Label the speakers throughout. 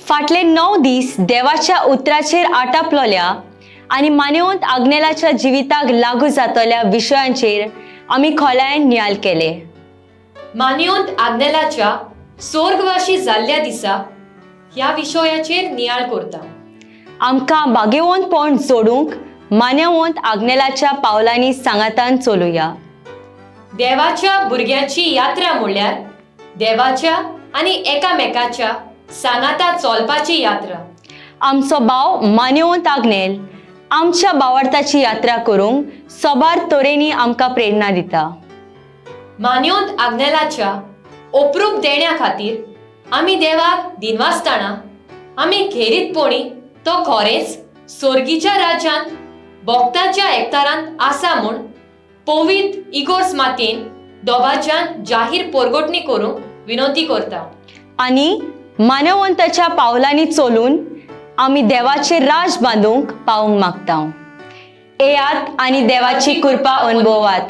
Speaker 1: फाटले 9 दीस देवाच्या उतराचेर आटापलोल्या आनी मानेवंत आग्नेलाच्या जिविताक लागू जातल्या विशयांचेर आमी खोलायेन नियाळ केले.
Speaker 2: मानेवंत आग्नेलाच्या सोर्गवाशी जाल्ल्या दिसा ह्या विशयाचेर नियाळ करता.
Speaker 1: आमकां बागेवंतपण जोडूंक मानेवंत आग्नेलाच्या पावलांनी सांगातान चलुया.
Speaker 2: देवाच्या भुरग्यांची यात्रा म्हणल्यार देवाच्या आनी एकामेकाच्या सांगाता चलपाची यात्रा.
Speaker 1: आमचो भाव मानेवंत आग्नेल आमच्या बावडताची यात्रा करूंक सबार तरेनी आमकां प्रेरणा दिता.
Speaker 2: मानेवंत आग्नेलाच्या ओप्रूप देण्या खातीर आमी देवाक दिनवासतना आमी खेरीतपणी तो खरेंच सोर्गीच्या राज्यांत भोक्ताच्या एकतारांत आसा म्हूण पवित्र इगोर्स मातयेन दोबाच्यान जाहीर पोरगोटणी करूंक विनंती करता.
Speaker 1: आनी मानवंताच्या पावलांनी चलून आमी देवाचे राज बांदूंक पावूंक मागता. येयात आनी देवाची कृपा अनुभवात.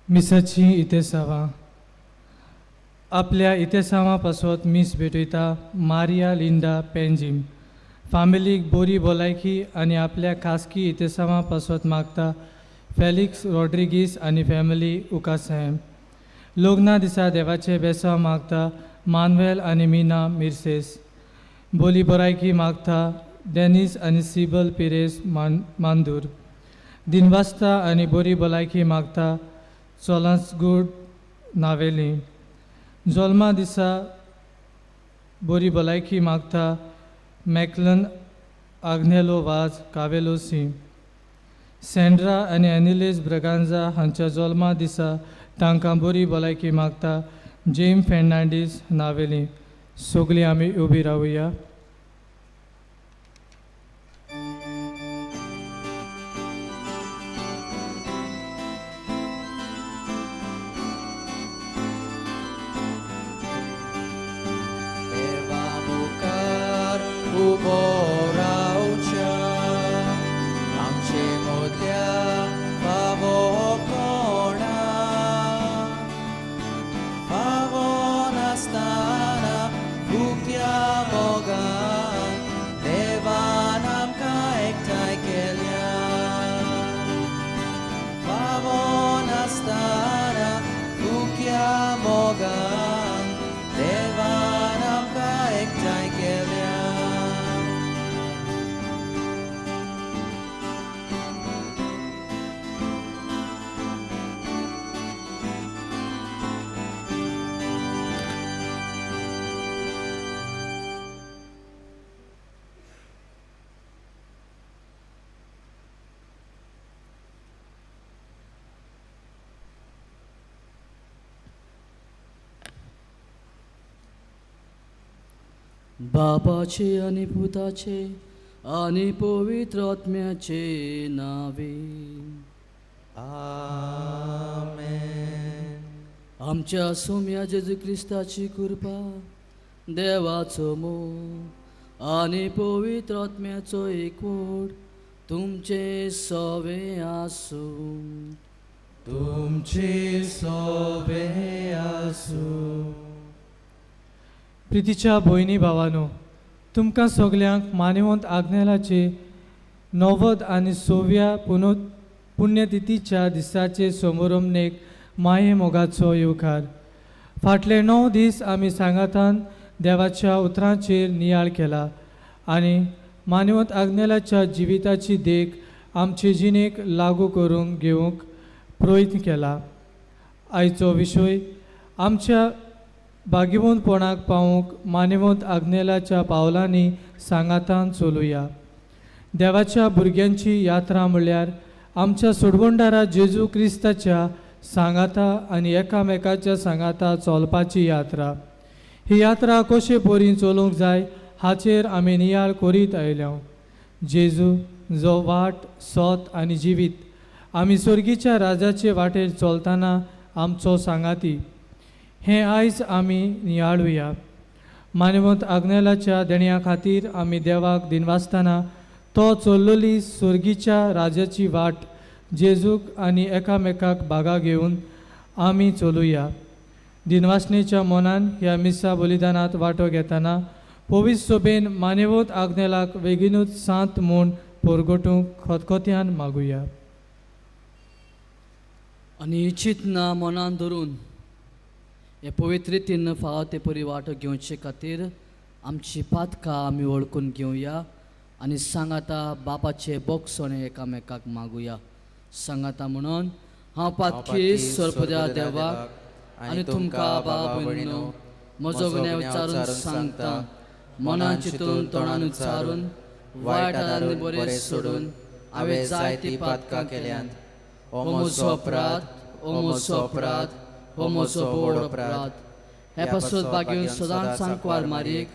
Speaker 3: मिसाची इतेसावां. आपल्या इतेसावां पासत मीस भेटयता मारिया लिंडा पेंजीम. फामिलीक बोरी भलायकी आनी आपल्या खासगी इतेसावां पासत मागता फेलिक्स रॉड्रिगीस आनी फॅमिली उकासॅम. लग्ना दिसा देवाचें बेसांव मागता मानवेल आनी मीना मिर्सेस. बोली बरायकी मागता डेनीस आनी सिबल पिरेस मांदूर. दिनवास्ता आनी बोरी भलायकी मागता चोलांसगूड नावेली. जल्मा दिसा बोरी भलायकी मागता मॅकलन आग्नेलो वाज कावेलो सी. सेंड्रा आनी एनिलेस ब्रगांजा हांच्या जल्मा दिसा तांकां बोरी भलायकी मागता जेम फेर्नांडीस नावेली. सगळीं आमी उबी रावया.
Speaker 4: Mogan, Devan amka ektai kelia. बापाचे आनी पुताचे आनी पवित्र आत्म्याचे नावे.
Speaker 5: आमेन.
Speaker 4: आमच्या सोम्या जेजू क्रिस्ताची कृपा, देवाचो मोग आनी पवित्र आत्म्याचो एकवट तुमचे सवे आसूं.
Speaker 5: तुमचे सोबे आसूं.
Speaker 3: प्रितीच्या भयणी भावानो, तुमकां सगल्यांक मानवंत आग्नेलाचे 90 आनी 6व्या पुण्यतिथीच्या दिसाचे समोरमनेक माये मोगाचो येवकार. फाटले 9 दीस आमी सांगातान देवाच्या उतरांचेर नियाळ केला आनी मानवंत आग्नेलाच्या जिविताची देख आमचे जिणेक लागू करून घेवंक प्रयत्न केला. आयचो विशय आमच्या भाग्यवंतपणाक पावूंक मानवंत आग्नेलाच्या पावलांनी सांगातान चलुया. देवाच्या भुरग्यांची यात्रा म्हणल्यार आमच्या सोडवणदारा जेजू क्रिस्ताच्या सांगाता आनी एकामेकाच्या सांगाता चलपाची यात्रा. ही यात्रा कशे परी चलूंक जाय हाचेर आमी नियाळ करीत आयल्या. जेजू जो वाट, सोत आनी जिवीत, आमी स्वर्गीच्या राजाचे वाटेर चलतना आमचो सांगाती, हें आयज आमी नियाळुया. मानवंत आग्नेलाच्या देण्या खातीर आमी देवाक दिनवासतना तो चल्लोली स्वर्गीच्या राजाची वाट जेजूक आनी एकामेकाक बागा घेवन आमी चलुया. दिनवासनेच्या मनान ह्या मिसा बलिदानांत वांटो घेतना पवित्र सोबेन मानवत आग्नेलाक बेगीनूच सांत म्हूण परगटूंक खतखत्यान मागुया.
Speaker 4: आनी चिंतना मनान धरून हे पवित्र रितीन फावो ते परी वांटो घेवचे खातीर आमची पातकां आमी वळखून घेवया आनी सांगाता बापाचे बोगसणे एकामेकाक मागुया. सांगाता म्हणून हांव पातकी सोरपद्या देवाक आनी तुमकां बाबा भयणीनो म्हजो गुन्यांव विचारून सांगता. मनान चिंतून तोंडान उच्चारून वायट आनी बरें सोडून हांवें जायतीं पातकां केल्यांत. हो म्हजो अपराध, हो म्हजो अपराध, हो म्हजो व्हड अपराध. हे पासत बागेवन सदांच सांकवार मारयेक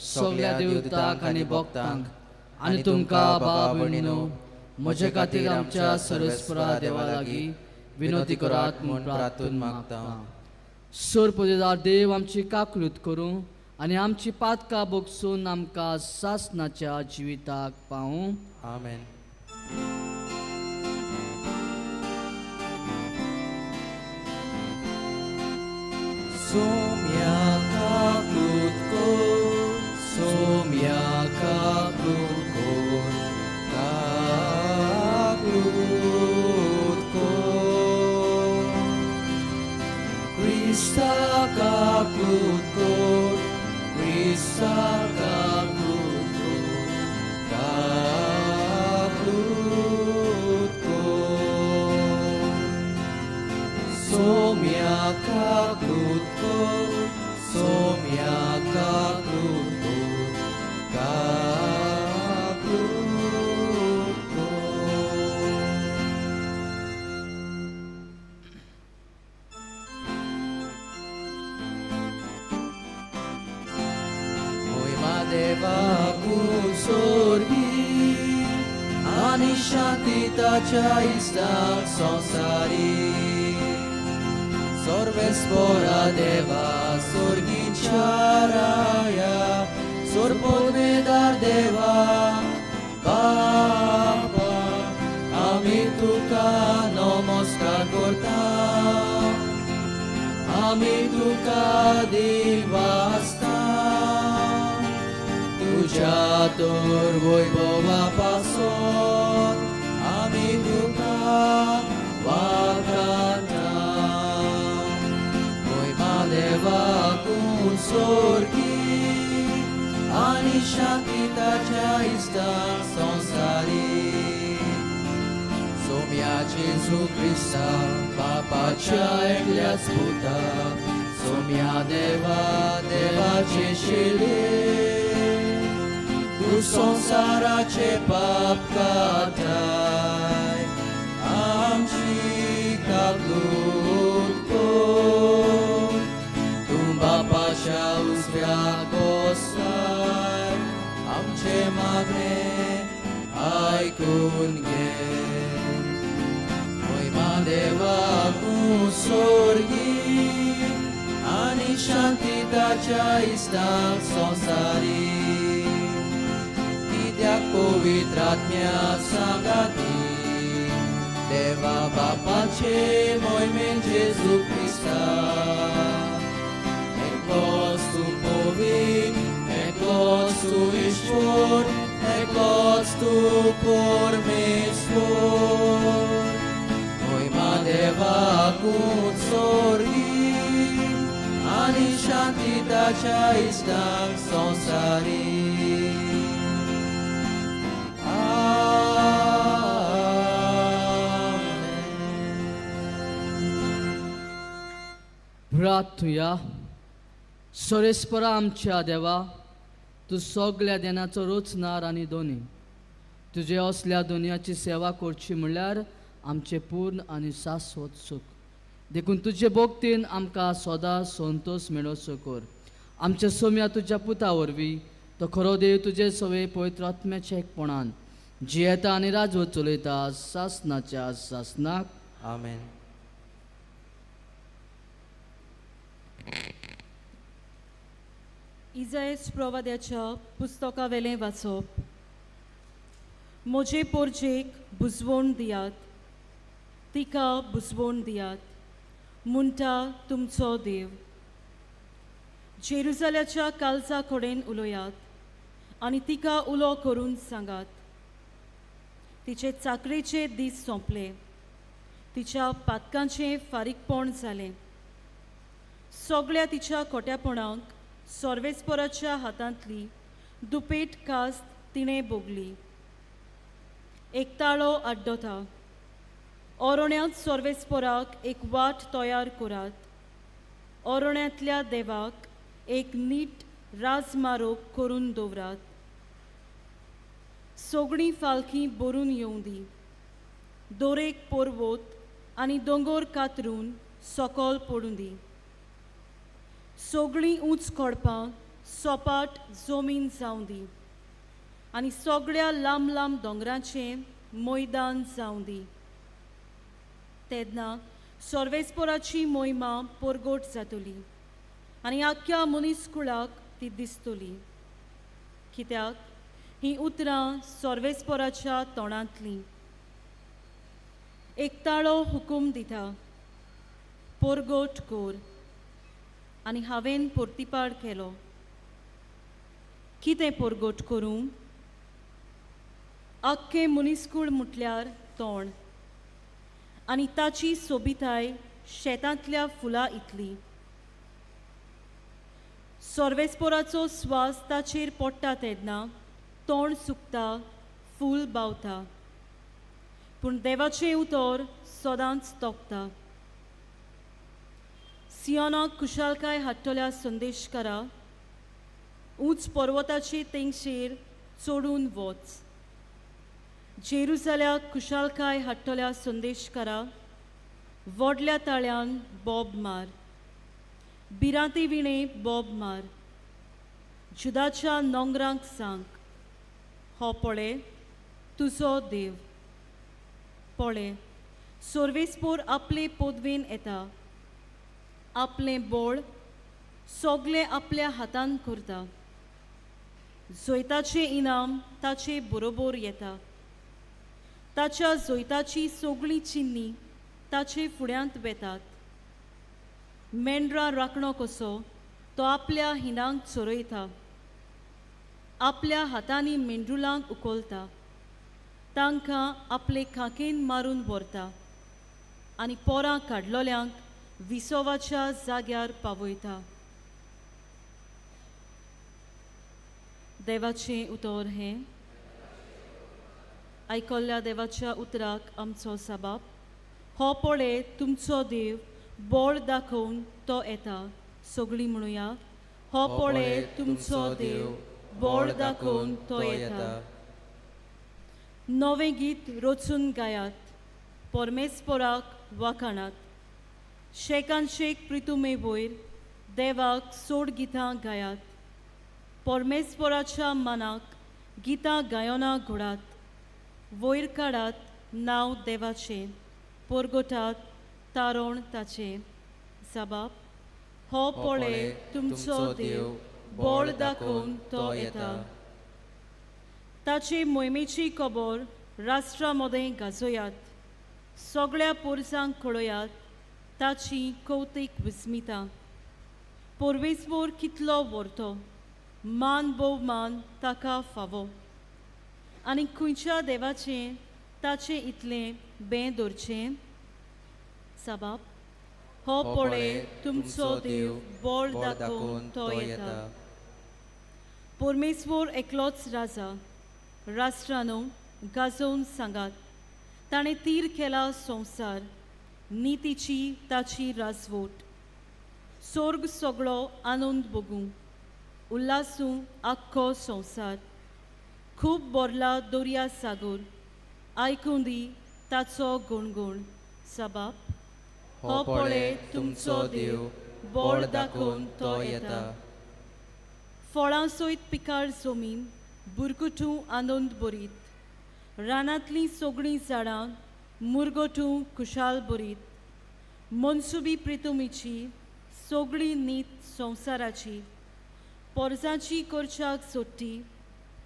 Speaker 4: सगल्या देवतांक आनी भक्तांक आनी तुमकां बाबा भयणीनो म्हजे खातीर आमच्या सर्वेस्परा देवा लागीं विनोती करात म्हूण प्रार्थून मागता. सोरपदेदार देव आमची काकलूत करूं आनी आमची पातकां बोगसून आमकां सासनाच्या जिविताक पावूं.
Speaker 5: आमेन. सोम्या काकूत कोर, सोम्या काकूत कोर, काकूत कोर. क्रिस्ता काकूत कोर, क्रिस्ता काकूत कोर, काकूत कोर. सोम्या काकूत कोर, सोम्या काकूत कोर, काकूत कोर. मोहिमा देवाकू सोर्गी आनी शांती ताच्या इश्टाक संवसारी. सर्वेस्परा देवा सोर्गीच्या राया, सोरपोनेदार देवा बापा, आमी तुका नमस्कार करता, आमी तुका दिवासता. तुज्या तर वैभवा पासत आमी तुका वाखाणता. मोहिमा देवाकून सोर्गी आनी शांती ताच्या इश्टाक संवसारी. सोम्या जेजू क्रिस्ता बापाच्या एकल्याच पुता, सोम्या देवा देवाचे शिले, तूं संवसाराचे पाप काडटाय, आमची काकलूत कर. तूं बापाच्या उजव्या बसला. आमचे मागणे आयकून घे. मोहिमा देवाकू सोर्गी आनी शांती ताच्या इश्टांक संवसारी. कित्याक पवित्र आत्म्या सांगाती देवा बापाचे मोहिमेन जेजू क्रिस्ता. एकलोच तूं पवित्र, एकलोच तूं ईश्वर, एकलोच तूं परमेश्वर. मोहिमा देवाकूच सोर्गी आनी शांती ताच्या इश्टांक संवसारी. आमेन.
Speaker 4: प्रार्थुया. सोरेस्परा आमच्या देवा, तूं सगल्या देनाचो रचणार आनी दोनी. तुजे असल्या दुनियाची सेवा करची म्हणल्यार आमचें पूर्ण आनी शाश्वत सूख. देखून तुजे भक्तीन आमकां सदां संतोश मेळोवचो कर. आमच्या सोम्या तुज्या पुता वरवीं, तो खरो देव, तुजे सवे पवित्र आत्म्याच्या एकपणान जियेता आनी राजवत चलयता सासनाच्या सासनाक.
Speaker 5: आमेन.
Speaker 6: इजायस प्रवाद्याच्या पुस्तकावेलें वाचप. म्हजे पोरजेक बुजवण दियात, तिका बुजवण दियात, म्हणटा तुमचो देव. जेरुजाल्याच्या कालजा कडेन उलयात आनी तिका उलो करून सांगात, तिचे चाकरेचे दीस सोंपले, तिच्या पातकांचें फारीकपण जालें. सगळ्या तिच्या खोट्यापणाक सोर्वेस्पोराच्या हातांतली दुपेट कास्त तिणें भोगली. एक ताळो आड्डता, ओरोण्यांत सोर्वेस्पोराक एक वाट तयार करात, ओरोण्यांतल्या देवाक एक नीट राजमारोग करून दवरात. सगळीं फालखी भरून येवं दी, दरेक पर्वत आनी दोंगोर कातरून सकल पडूं दी. सगळीं ऊंच खडपां सपाट जमीन जावं दी आनी सगळ्या लांब लांब दोंगरांचें मैदान जावं दी. तेन्ना सर्वेस्पोराची मोहिमा परगट जातली आनी आख्ख्या मनीस कुळाक ती दिसतली, कित्याक हीं उतरां सर्वेस्पोराच्या तोंडांतलीं. एक ताळो हुकूम दिता, परगट कर, आनी हांवें पोर्तिपाड केलो. कितें परगट करूं? आख्खें मनीसकूळ म्हटल्यार तोंड आनी ताची सोबिताय शेतांतल्या फुलां इतली. सोर्वेस्पोराचो स्वास ताचेर पडटा तेन्ना तोंड सुकता, फूल बावता, पूण देवाचें उतर सदांच तोपता. सियोनाक खुशालकाय हाडटल्या संदेशकारा, ऊंच पर्वताचे तेंगशेर चडून वच. जेरुजाल्याक खुशालकाय हाडटल्या संदेशकारा, व्हडल्या ताळ्यान बोब मार, भिरांती विणे बोब मार. जुदाच्या नोंगरांक सांग, हो पळय तुजो देव. पळय सोर्वेस्पोर आपले पदवेन येता, आपलें बोळ सगलें आपल्या हातान करता. जैताचें इनाम ताचे बरोबर येता, ताच्या जैताची सगळीं चिन्नी ताचे फुड्यांत वेतात. मेंढरां राखणो कसो तो आपल्या हिंडांक चरयता, आपल्या हातांनी मेंढरुलांक उखलता, तांकां आपले खाकेन मारून व्हरता आनी पोरां काडलोल्यांक विसवाच्या जाग्यार पावयता. देवाचें उतर हें. आयकल्ल्या देवाच्या उतराक आमचो साबाप. हो पळय तुमचो देव, बोळ दाखोवन तो येता. सगळीं म्हणुया, हो पळय तुमचो देव, बोळ दाखोवन तो येता. नवें गीत रचून गायात, परमेस्पराक वाखाणात. शेकान शेक प्रितुमे वयर देवाक सोड गितां गायात. परमेस्पराच्या मनाक गितां गायनां घोडात, वयर काडात नांव देवाचें, पोरगोटात तारोण ताचें. साबाब, हो पळय तुमचो देव, बोळ दाखोवन तो येता. ताची मोहिमेची खबर राष्ट्रा मदें गाजयात, सगळ्या पोरसांक कळयात ताची कौतीक विस्मिता. परमेश्वर कितलो व्हरतो, मान भोवमान ताका फावो, आनी खंयच्या देवाचें ताचें इतलें बें दवरचें. साबाब, हो पळय तुमचो देव, बोळ दाखोवन तो येता. परमेश्वर एकलोच राजा, राष्ट्रानो गाजोवन सांगात, ताणें तीर केला संवसार, नितीची ताची राजवट. सोर्ग सगळो आनंद भोगूं, उल्हासूं आख्खो संवसार. खूब बोरला दर्या सागोर, आयकूं दी ताचो गुणगुण. सबाब,
Speaker 5: हो पळय तुमचो देव, बोळ दाखोवन तो येता.
Speaker 6: फळां सयत पिकाळ जमीन बुरकुटूं आनंद भरीत, रानांतलीं सगळीं झाडां मुरगटूं खुशाल भरीत. मनसुबी प्रितुमीची सगळी नीत संवसाराची, पोरसांची करच्याक सोडटी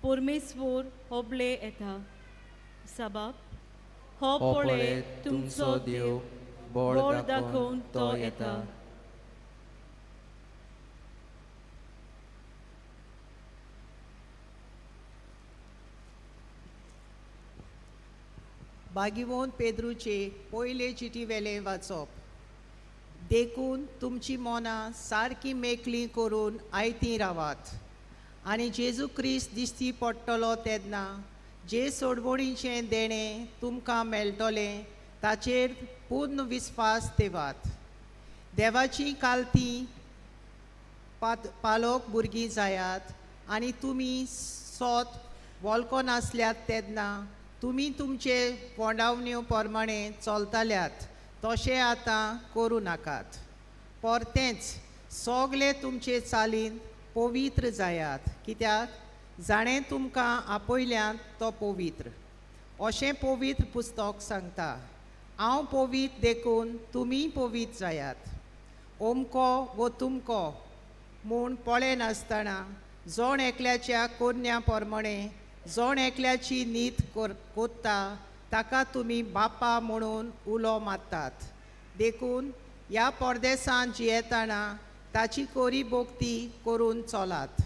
Speaker 6: परमेश्वर होबले येता. साबाब, हो पळय तुमचो देव, बोळ दाखोवन तो येता.
Speaker 7: बागिवोन पेद्रूचे पयले चिटी वेलें वाचप. देखून तुमची मनां सारकी मेकळीं करून आयतीं रावात, आनी जेजू क्रिस्त दिश्टी पडटलो तेन्ना जे सोडवणीचें देणें तुमकां मेळटलें ताचेर पूर्ण विस्वास ठेवात. देवाची कालती पालोक भुरगीं जायात, आनी तुमी सोत वळखनासल्यात तेन्ना तुमी तुमचे पोंडावण्यो प्रमाणे चलताल्यात तशें आतां करूं नाकात. परतेंच सगळे तुमचे चालीन पवित्र जायात, कित्याक जाणें तुमकां आपयल्यात तो पवित्र. अशें पवित्र पुस्तक सांगता, हांव पवित्र देखून तुमी पवित्र जायात. ओमको वो तुमको म्हूण पळयनासतना जण एकल्याच्या कोरण्या प्रमाणे जण एकल्याची नीत कोत्ता ताका तुमी बापा म्हणून उलो मारतात. देखून ह्या परदेसान जियेतना ताची कोरी भोक्ती करून चलात.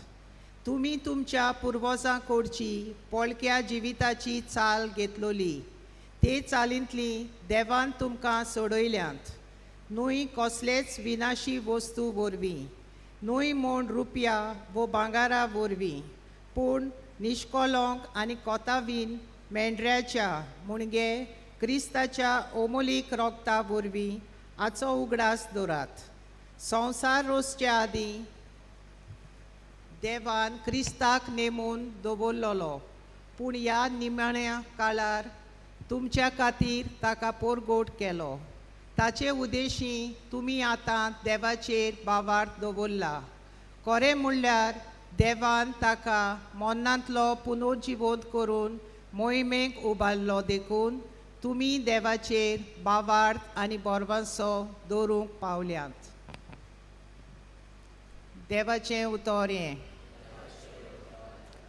Speaker 7: तुमी तुमच्या पुर्वजां कडची पोळक्या जिविताची चाल घेतलोली, ते चालींतली देवान तुमकां सोडयल्यांत, न्हय कसलेच विनाशी वस्तू वरवीं, न्हय म्हूण रुपया वो भांगारा वरवीं, पूण निश्कोलोंक आनी कोतावीन मेंढऱ्याच्या म्हणजे क्रिस्ताच्या ओमोलीक रोगता वरवीं हाचो उगडास दवरात. संवसार रोसच्या आदीं देवान क्रिस्ताक नेमून दवरलेलो, पूण ह्या निमाण्या काळार तुमच्या खातीर ताका पोरगोट केलो. ताचे उद्देशी तुमी आतां देवाचेर बावार्थ दवरला. खरें म्हणल्यार देवान ताका मरणांतलो पुनर्जिवंत करून मोहिमेक उबारलो, देखून तुमी देवाचेर बावार्थ आनी बोरवांसो दवरूंक पावल्यात. देवाचें उतर हें.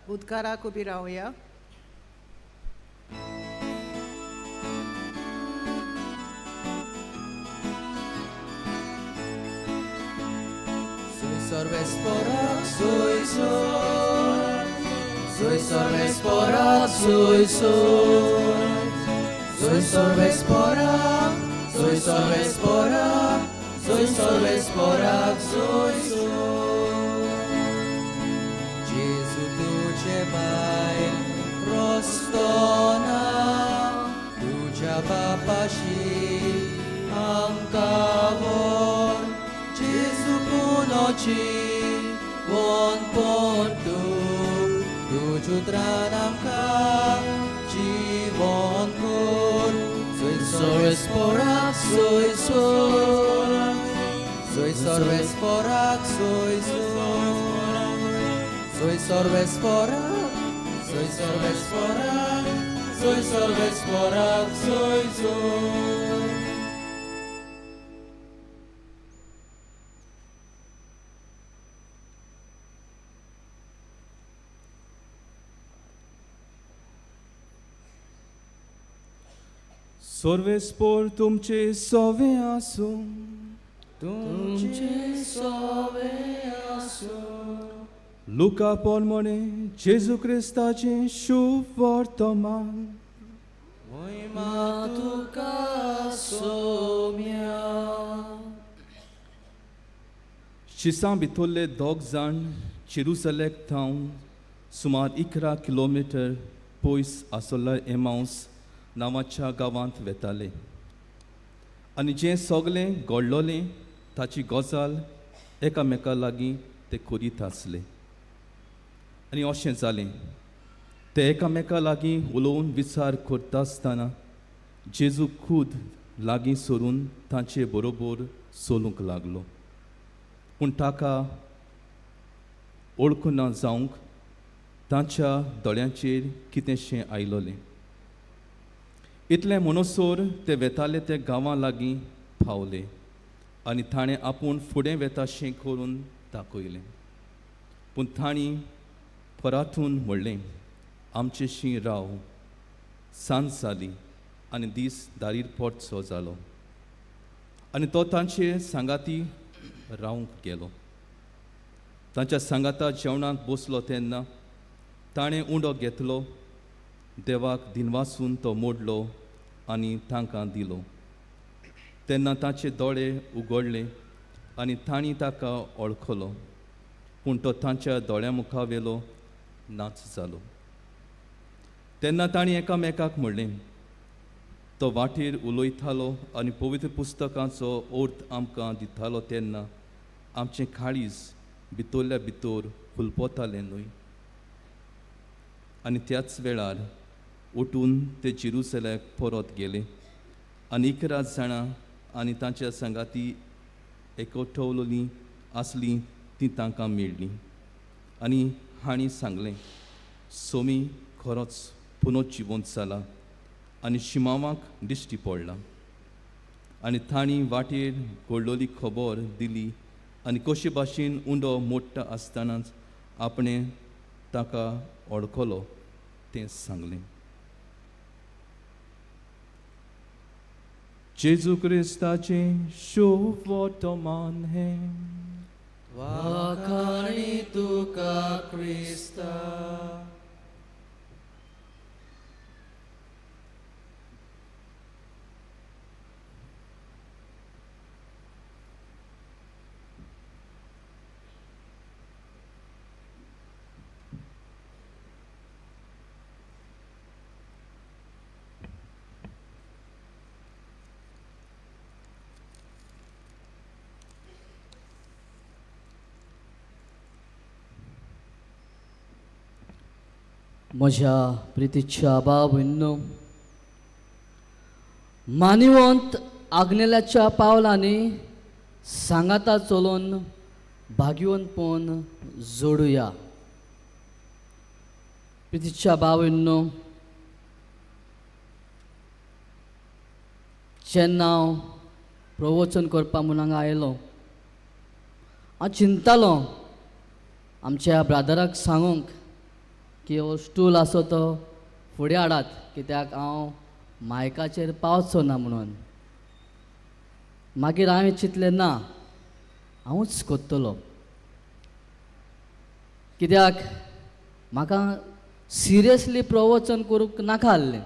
Speaker 7: उदकाराक उबी रावया.
Speaker 5: Soy soy soy, soy sorvespora, soy soy, soy sorvespora, soy sorvespora, soy sorvespora, soy soy. Gesù tuce bail rostona, tuja papashi ancavor, Gesù punoci buon pontu, tuju tranamka jivon kor. Soy sorvesporak, soy soy, soy sorvesporak, soy soy, soy sorvesporak, Soy sorves soy sorves soy soy.
Speaker 8: सर्वेस्पोर तुमचे सोवे आसूं.
Speaker 4: तुमचे सोवे आसूं.
Speaker 8: लुका पोरमोणे जेजू क्रिस्ताचें शुभ वर्तमान.
Speaker 4: मोहिमा तुका सोम्या.
Speaker 8: शिसां भितरले दोग जाण जेरुसलेक थावन सुमार 11 किलोमिटर पयस आसलेल्या एमावस नांवाच्या गांवांत वेताले आनी जें सगलें घडलोलें ताची गजाल एकामेका लागीं ते करीत आसले. आनी अशें जालें, ते एकामेका लागीं उलोवन विचार करता आसतना जेजू खूद लागीं सरून तांचे बरोबर चलूंक लागलो. पूण ताका वळखुना जावंक तांच्या दोळ्यांचेर कितेंशें आयलोलें. इतलें म्हणसर ते वेताले ते गांवां लागीं पावले आनी ताणें आपूण फुडें वेताशें करून दाखयलें. पूण तांणी परातून म्हणलें, आमचेशी राव, सांज जाली आनी दीस दारीर पडचो जालो. आनी तो तांचे सांगाती रावंक गेलो. तांच्या सांगाता जेवणाक बसलो तेन्ना ताणें उंडो घेतलो, देवाक दिनवासून तो मोडलो आनी तांकां दिलो. तेन्ना ताचे दोळे उगडले आनी तांणी ताका वळखलो, पूण तो तांच्या दोळ्या मुखा वेलो नाच जालो. तेन्ना तांणी एकामेकाक म्हणलें, तो वाटेर उलयतालो आनी पवित्र पुस्तकाचो अर्थ आमकां दितालो तेन्ना आमचें काळीज भितरल्या भितर हुलपतालें न्हय. आनी त्याच वेळार उठून ते जेरुसलेक परत गेले आनी 11 जाणां आनी तांच्या सांगाती एकवटवलेलीं आसलीं तीं तांकां मेळ्ळीं आनी हांणी सांगलें, सोमी खरोच पुनोजिवंत जाला आनी शिमावाक दिश्टी पडला. आनी तांणी वाटेर घडलोली खबर दिली आनी कशे भाशेन उंडो मोडटा आसतनाच आपणें ताका वळखलो तें सांगलें. जेजू क्रिस्ताचें शुभ वर्तमान हें.
Speaker 5: वाखाणी तुका क्रिस्ता.
Speaker 4: म्हज्या प्रितीच्या बाबूंनो, मानिवंत आग्नेल्याच्या पावलांनी सांगाता चलोवन भाग्यवंतपण जोडुया. प्रितीच्या बाबूंनो, जेन्ना हांव प्रवचन करपाक म्हूण हांगा आयलो, हांव चिंततालो आमच्या ब्रादराक सांगूंक की हो स्टूल आसो तो फुडें हाडात, कित्याक हांव मायकाचेर पावचो ना म्हणून. मागीर हांवें चिंतलें ना, हांवूच कोत्तलो, कित्याक म्हाका सिरियसली प्रवचन करूंक नाका आसलें.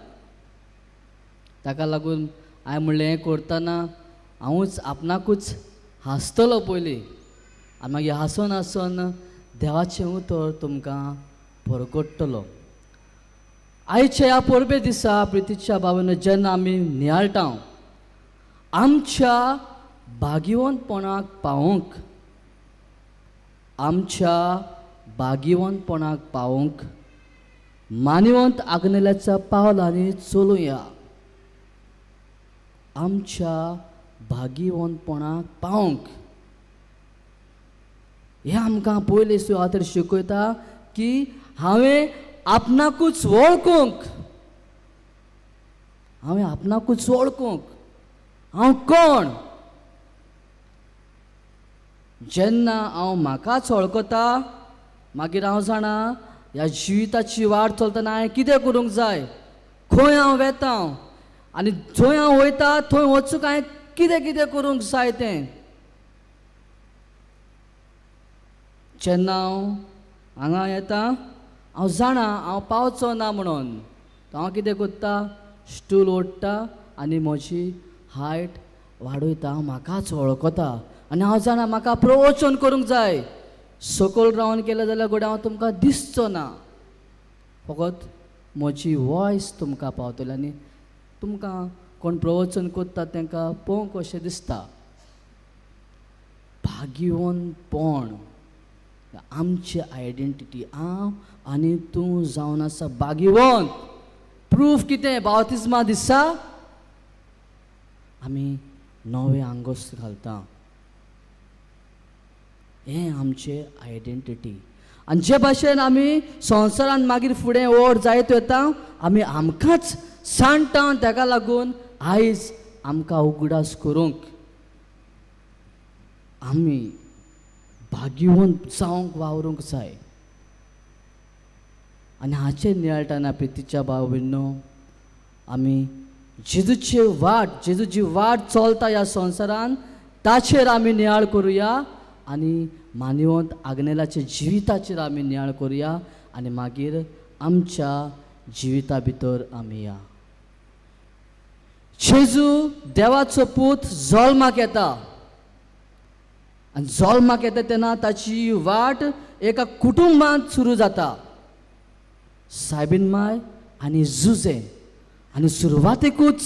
Speaker 4: ताका लागून हांवें म्हणलें हें करतना हांवूच आपणाकूच हांसतलो पयलीं आनी मागीर हांसोन हांसोन देवाचें उतर तुमकां परगट्टलो. आयच्या ह्या परबे दिसा प्रितीच्या बाबान जेन्ना आमी नियाळटा आमच्या भाग्यवंतपणाक पावोवंक, आमच्या भाग्यवंतपणाक पावोवंक मानिवंत आग्नेल्याच्या पावलांनी चलुया. आमच्या भाग्यवंतपणाक पावोवंक हें आमकां पयले सुवातेर शिकयता की हांवें आपणाकूच वळखूंक, हांवें आपणाकूच वळखूंक, हांव कोण। जेन्ना हांव म्हाकाच वळखता मागीर हांव जाणा ह्या जिविताची वाट चलतना हांवें कितें करूंक जाय, खंय हांव वेता आनी जंय हांव वयता थंय वचूंक हांवें कितें कितें करूंक जाय तें। जेन्ना हांव हांगा येता हांव जाणा हांव पावचो ना म्हणून, हांव कितें करता, स्टूल ओडटा आनी म्हजी हायट वाडयता। हांव म्हाकाच वळखता आनी हांव जाणा म्हाका प्रवचन करूंक जाय। सकयल रावन केलें जाल्यार घडये हांव तुमकां दिसचो ना, फकत म्हजी वॉयस तुमकां पावतली आनी तुमकां कोण प्रवचन करता तांकां पळोवंक अशें दिसता। भाग्यवंतपण आमची आयडेंटिटी, हांव आनी तूं जावन आसा भाग्यवंत। प्रूफ कितें, बावतिज्मा दिसा आमी नवें आंगोस्त घालता, हें आमचें आयडेंटिटी। आनी जे भाशेन आमी संवसारान मागीर फुडें व्हड जायत वता आमी आमकांच सांडटा, ताका लागून आयज आमकां उगडास करूंक आमी भाग्यवंत जावंक वावरूंक जाय। आनी हाचेर नियाळटना प्रितीच्या भाव भयणीनो आमी जेजूची वाट, जेजूची वाट चलता ह्या संवसारान ताचेर आमी नियाळ करुया आनी मानवंत आग्नेलाच्या जिविताचेर आमी नियाळ करुया आनी मागीर आमच्या जिविता भितर आमी या। जेजू देवाचो पूत जल्माक येता आनी जल्माक येता तेन्ना ताची वाट एका कुटुंबांत सुरू जाता, सायबीन माय आनी जुजे। आनी सुरवातेकूच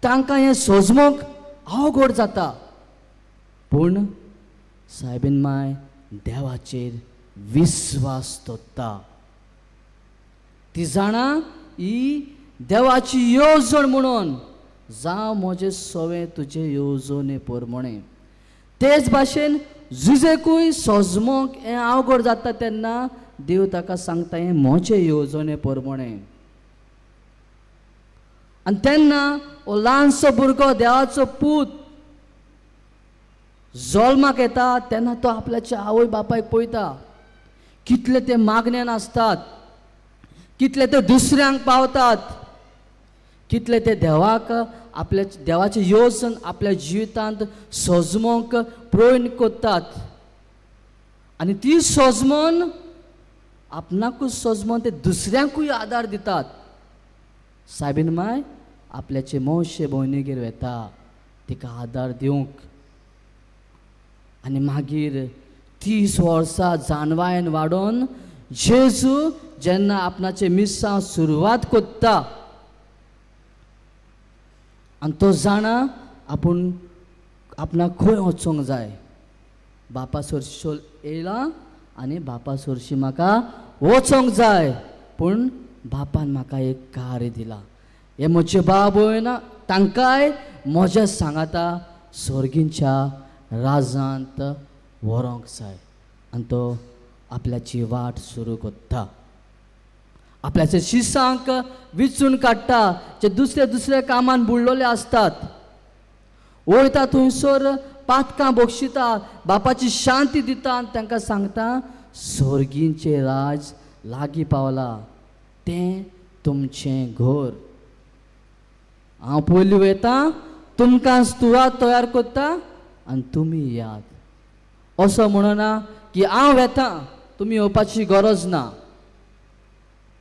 Speaker 4: तांकां हें सोजमूंक अवघड जाता, पूण सायबीन माय देवाचेर विस्वास दवरता। ती जाणा ही देवाची येवजण म्हणून, जावं म्हजें सवें तुजे येवजणे प्रमाणे। तेच भाशेन जुजेकूय सोजमूंक हें अवघड जाता तेन्ना देव ताका सांगता हें म्हजें येवजणे प्रमाणे। आनी तेन्ना हो ल्हानसो भुरगो देवाचो पूत जल्माक येता तेन्ना तो आपल्याच्या आवय बापायक पळयता, कितले ते मागण्यान आसतात, कितले ते दुसऱ्यांक पावतात, कितले ते देवाक आपल्या देवाचें येवजण आपल्या जिवितांत सोजमूंक प्रयत्न करतात। आनी ती सोजमून आपणाकूच सोजमून ते दुसऱ्यांकूय आदार दितात। सायबीन माय आपल्याचे मावशे भयणीगेर वेता तिका आदार दिवंक, आनी मागीर 30 वर्सां जानवायन वाडोवन जेजू जेन्ना आपणाचें मिसां सुरवात करता आनी तो जाणा आपूण आपणाक खंय वचोंक जाय, बापा सरशी येयला आनी बापा सरशी म्हाका वचोंक जाय, पूण बापान म्हाका एक कार्य दिलां, हे म्हजे बाबय ना तांकांय म्हज्या सांगाता सर्गींच्या राजांत व्हरोंक जाय। आनी तो आपल्याची वाट सुरू करता, आपल्याच्या शिसांक विचून काडटा जे दुसऱ्या दुसऱ्या कामान बुडलेले आसतात, वयता थंयसर पातकां बक्षिता, बापाची शांती दिता आनी तांकां सांगता सर्गींचें राज लागीं पावलां, तें तुमचें घर, हांव पयलीं वयता तुमकां सुवात तयार करता आनी तुमी याद। असो म्हणना की हांव वेता तुमी येवपाची गरज ना,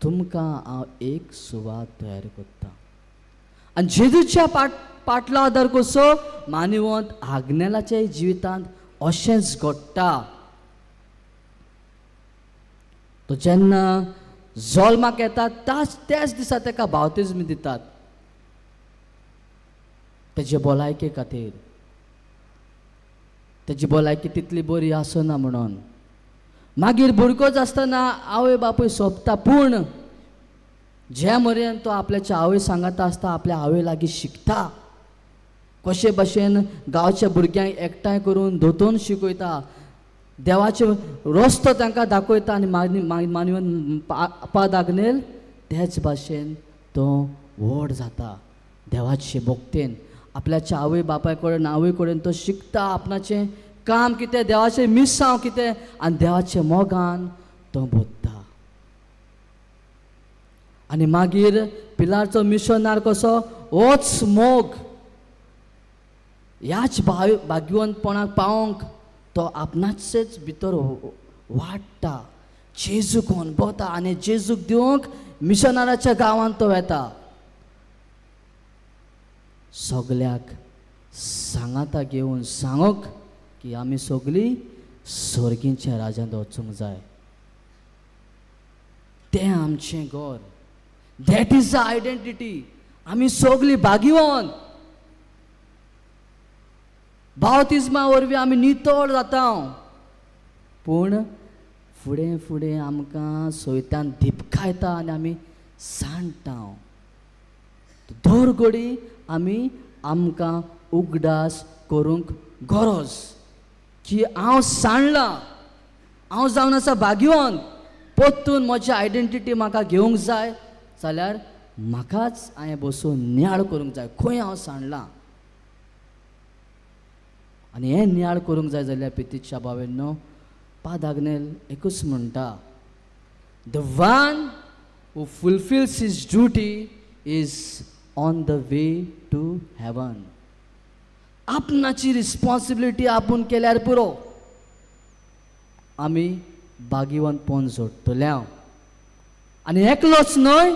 Speaker 4: तुमकां हांव एक सुवात तयार करता। आनी जेजूच्या पाटला आदार कसो मानवंत आग्नेलाच्या जिवितांत अशेंच घडटा। तो जेन्ना जल्माक येता त्याच दिसा ताका बावतिज्म दितात तेजे भलायके खातीर, तेजी भलायकी तितली बरी आसना म्हणून। मागीर भुरगोच आसतना आवय बापूय सोंपता, पूण जे मेरेन तो आपल्याच्या आवय सांगाता आसता आपल्या आवय लागीं शिकता, कशे भाशेन गांवच्या भुरग्यांक एकठांय करून दोतोन शिकयता, देवाचो रस्तो तांकां दाखयता आनी मानवन पाद आग्नेल तेच भाशेन तो व्हड जाता देवाचे भक्तेन. आपल्याच्या आवय बापाय कडेन आवय कडेन तो शिकता आपणाचें काम कितें, देवाचें मिसांव कितें, आनी देवाच्या मोगान तो बोधता. आनी मागीर पिलारचो मिशनार कसो होच मोग ह्याच भाग्यवंतपणाक पावोंक तो आपणाचेच भितर वाडटा, जेजूक अणभवता आनी जेजूक दिवंक मिशनाराच्या गांवांत तो वेता. सगल्याक सांगाता घेवन सांगूंक की आमी सगळीं सर्गीच्या राजांत वचूंक जाय. तें आमचें घर, that is the identity. आमी सगळीं भाग्यवंत. बावतिज्मा वरवीं आमी नितळ जाता, पूण फुडें फुडें आमकां सोयतान दिपकायता आनी आमी सांडटा. दर घडी आमी आमकां उगडास करूंक गरज की हांव सांडलां, हांव जावन आसा भाग्यवंत, परतून म्हजी आयडेंटिटी म्हाका घेवंक जाय जाल्यार म्हाकाच हांवें बसून नियाळ करूंक जाय खंय हांव सांडलां. आनी हें नियाळ करूंक जाय जाल्यार पितीच्या भावांनो, पाद आग्नेल एकूच म्हणटा, the one who fulfils his duty is on the way to heaven. आपणाची रिस्पॉन्सिबिलिटी आपूण केल्यार पुरो, आमी भाग्यवंतपण जोडटले. आनी एकलोच न्हय,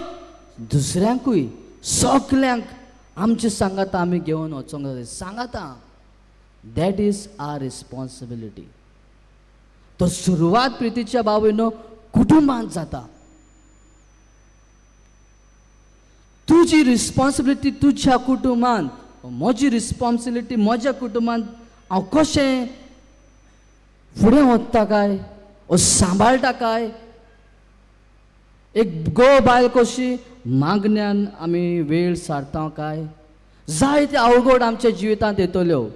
Speaker 4: दुसऱ्यांकूय सगल्यांक आमचे सांगाता आमी घेवन वचोंक जाय. सांगाता, that is our responsibility. तो सुरवात प्रितीच्या बाबूनो कुटुंबांत जाता. तुजी रिस्पॉन्सिबिलिटी तुज्या कुटुंबांत, म्हजी रिस्पॉन्सिबिलिटी म्हज्या कुटुंबांत हांव कशें फुडें वता काय ओ सांबाळटा काय. एक घोव बायल कशी मागण्यान आमी वेळ सारता काय. जायते अवघड आमच्या जिवितांत येतल्यो,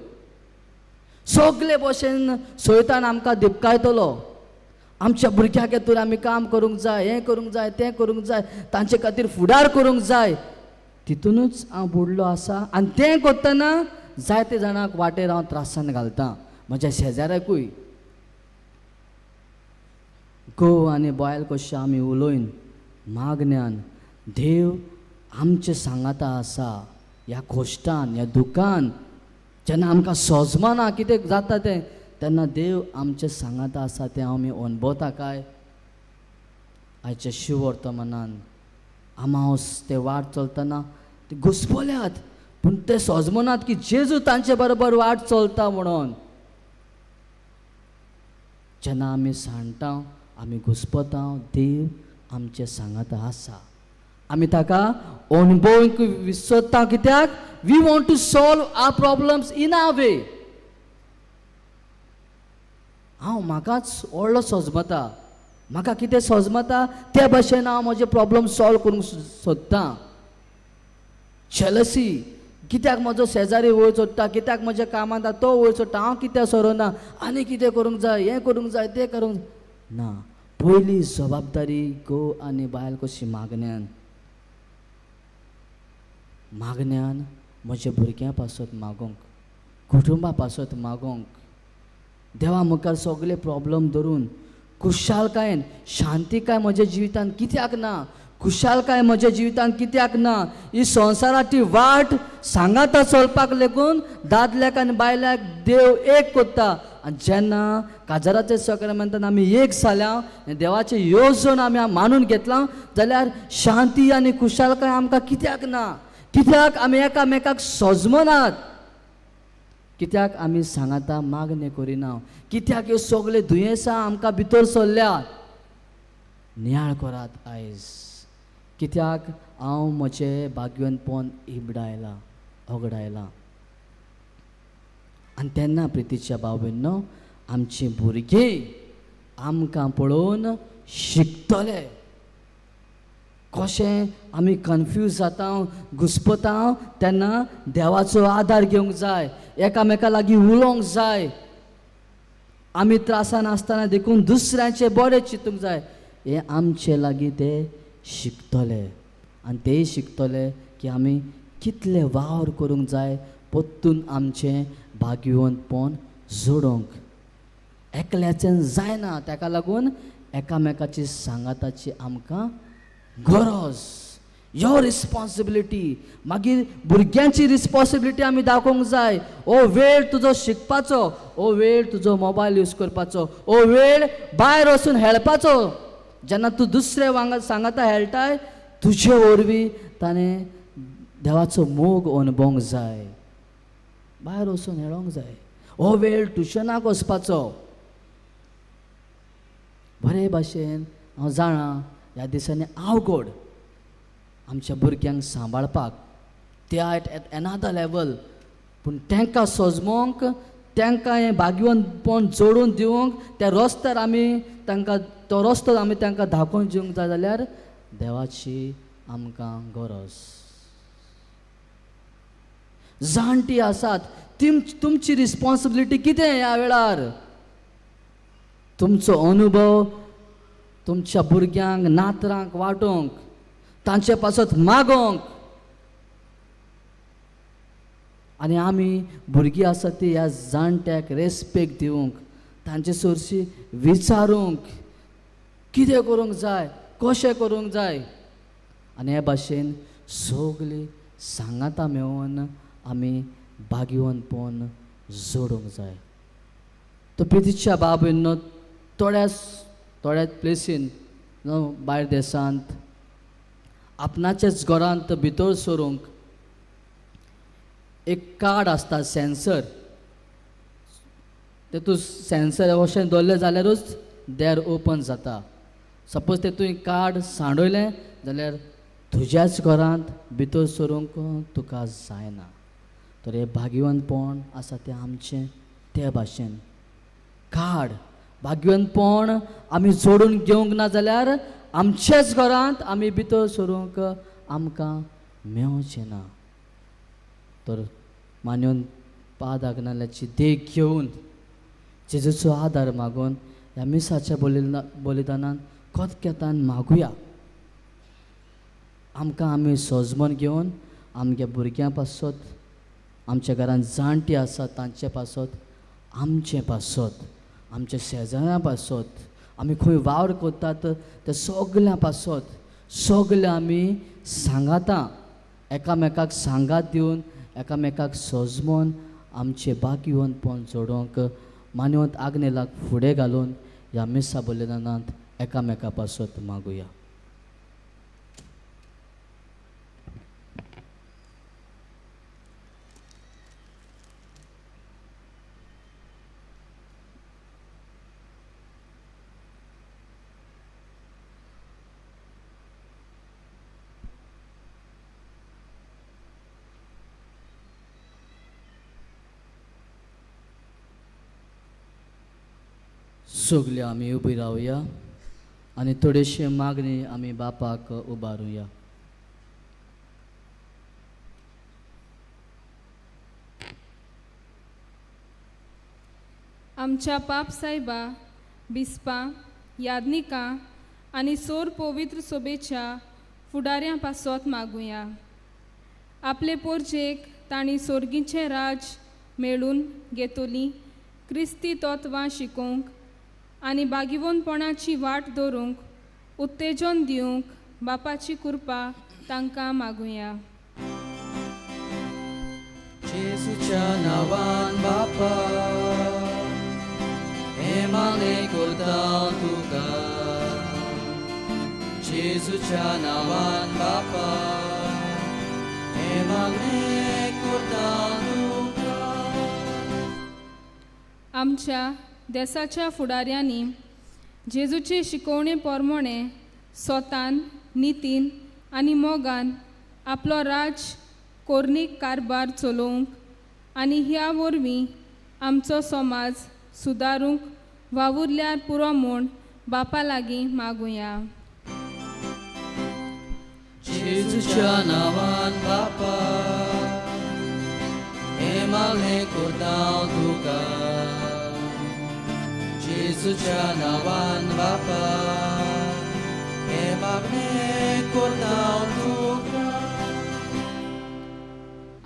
Speaker 4: सगळे भशेन सोयतान आमकां दिपकायतलो. आमच्या भुरग्यां खातीर आमी काम करूंक जाय, हें करूंक जाय, तें करूंक जाय, तांचे खातीर फुडार करूंक जाय, तितूनच हांव बुडलो आसा. आनी तें करतना जायते जाणांक वाटेर हांव त्रासान घालता, म्हज्या शेजाऱ्याकूय. घोव आनी बायल कशें आमी उलोवन मागण्यान देव आमचे सांगाता आसा ह्या खोश्टान, ह्या दुखान, जेन्ना आमकां सोजमना कितें जाता तें, तेन्ना देव आमचे सांगाता आसा तें आमी अणभवता काय. आयच्या शिववर्तमानान आमावस ते वाट चलतना ते घुसपल्यात, पूण ते सोजमनात की जेजू तांचे बरोबर वाट चलता म्हणून. जेन्ना आमी सांडटा, आमी घुसपता, देव आमचे सांगाता आसा. आमी ताका अणभवूंक विसरता कित्याक we want to solve our problems in our way. हांव म्हाकाच व्हडलो सोजमता, म्हाका कितें सोजमता त्या भाशेन हांव म्हजे प्रॉब्लम सॉल्व करूंक सोदतां. जेलसी, कित्याक म्हजो शेजारी वयर चडटा, कित्याक म्हज्या कामांत तो वयर चडटा, हांव कित्याक सरना, आनी कितें करूंक जाय, हें करूंक जाय, तें करूंक ना. पयली जबाबदारी घोव आनी बायल कशी मागण्यान, मागण्यान म्हज्या भुरग्यां पासत मागोंक, कुटुंबा पासत मागोंक, देवा मुखार सगळे प्रॉब्लम धरून खुशालकायेन, शांतिकाय म्हज्या जिवितांत कित्याक ना, खुशालकाय म्हज्या जिवितांत कित्याक ना, ही संवसाराची वाट सांगाता चलपाक लेगून दादल्याक आनी बायल्याक देव एक करता. आनी जेन्ना काजाराच्या सक्रमेंतान आमी एक जाल्या, देवाचें येवजण आमी मानून घेतलां, जाल्यार शांती आनी खुशालकाय आमकां कित्याक ना, कित्याक आमी एकामेकाक सोजमनात, कित्याक आमी सांगाता मागणें करिना, कित्याक ह्यो सगळे दुयेंसां आमकां भितर सरल्या. नियाळ करात आयज, कित्याक हांव म्हजें भाग्यवंतपण इबडायलां, ओगडायलां. आनी तेन्ना प्रितीच्या भाव भयणीनो, आमचीं भुरगीं आमकां पळोवन शिकतले कशें आमी कन्फ्यूज जाता, घुस्पता, तेन्ना देवाचो आदार घेवंक जाय, एकामेका लागीं उलोवंक जाय. आमी त्रासान आसतना देखून दुसऱ्यांचें बरें चिंतूंक जाय. हें आमचे लागीं ते शिकतले आनी तेय शिकतले की आमी कितले वावर करूंक जाय परतून आमचें भाग्यवंतपण जोडूंक. एकल्याच्यान जायना, ताका लागून एकामेकाची सांगाताची आमकां गरज. यो रिस्पॉन्सिबिलिटी, मागीर भुरग्यांची रिस्पॉन्सिबिलिटी आमी दाखोवंक जाय. ओ वेळ तुजो शिकपाचो, ओ वेळ तुजो मोबायल यूज करपाचो, ओ वेळ भायर वचून हेळपाचो. जेन्ना तूं दुसरे वांगडा सांगाता हेळटाय तुजे वरवीं ताणें देवाचो मोग अणभवंक जाय, भायर वचून हेळोंक जाय. हो वेळ ट्युशनाक वचपाचो. बरे भाशेन हांव जाणा ह्या दिसांनी आवगड आमच्या भुरग्यांक सांबाळपाक, ते एट एनादर लेवल, पूण तांकां सजमोंक, तांकां हें भाग्यवंतपण जोडून दिवंक, त्या रस्त्यार आमी तांकां तो रस्तो आमी तांकां दाखोवन दिवंक जाय जाल्यार देवाची आमकां गरज. जाणटी आसात तुमची रिस्पॉन्सिबिलिटी कितें ह्या वेळार? तुमचो अनुभव तुमच्या भुरग्यांक नातरांक वांटूंक, तांचे पासत मागोंक. आनी आमी भुरगीं आसात ती ह्या जाणट्याक रेस्पेक्ट दिवंक, तांचे सरशी विचारूंक कितें करूंक जाय, कशें करूंक जाय. आनी हे भाशेन सगळीं सांगाता मेळोवन आमी भाग्यवंतपण जोडूंक जाय. तो प्रितीच्या बाबीन थोड्या थोड्या प्लेसीन न्हू भायर देशांत आपणाच्याच घरांत भितर सरूंक एक कार्ड आसता, सेन्सर. तेतून सेन्सर अशें दवरलें जाल्यारूच दार ओपन जाता. सपोज ते तुवें कार्ड सांडयलें जाल्यार तुज्याच घरांत भितर सरूंक तुका जायना. तर हें भाग्यवंतपण आसा तें आमचें ते भाशेन कार्ड भाग्यवंतपण आमी जोडून घेवंक ना जाल्यार आमच्याच घरांत आमी भितर सरूंक आमकां मेवचें ना. तर मान्योन पाद आग्नाल्याची देख घेवन जेजूचो आदार मागून ह्या मिसाच्या बलिदानान कोतकेतान मागुया. आमकां आमी सजमन घेवन आमच्या भुरग्यां पासत, आमच्या घरांत जाणटी आसात तांचे पासत, आमचे पासत, आमच्या शेजाऱ्यां पासत, आमी खंय वावर करतात ते सगल्यां पासत, सगळे आमी सांगाता एकामेकाक सांगात दिवन एकामेकाक सजमोन आमचें भाग्यवंतपण जोडोवंक मान्यवंत आग्नेलाक फुडें घालून ह्या मिसा बलिदानांत एकामेका पासत मागुया. सगळे आमी उबी रावया आनी थोडेशे मागणी आमी बापाक उबारुया.
Speaker 9: आमच्या पाप सायबा, बिस्पा, यादनिका आनी सोर पवित्र सोबेच्या फुडाऱ्यां पासत मागुया. आपले पोरजेक तांणी सोर्गीचें राज मेळून घेतली क्रिस्ती तत्वां शिकोवंक आनी बागिवनपणाची वाट दवरूंक उत्तेजन दिवंक बापाची कृपा तांकां मागुया.
Speaker 4: जेजूच्या नांवान बापा हे मागणें करता तुका, जेजूच्या नांवान बापा हे मागणें करता तुका.
Speaker 9: आमच्या देसाच्या फुडाऱ्यांनी जेजूचे शिकोवणे पोरमोणे सोतान, नितीन आनी मोगान आपलो राज कोर्नीक कारभार चलोवंक आनी ह्या वरवीं आमचो समाज सुदारूंक वावुरल्यार पुरो म्हूण बापा लागीं मागुया.
Speaker 4: जेजूच्या नांवान बापा हे मागणें करता तुका,
Speaker 10: जेजूच्या नांवान बापा हें मागणें करता हांव तुका.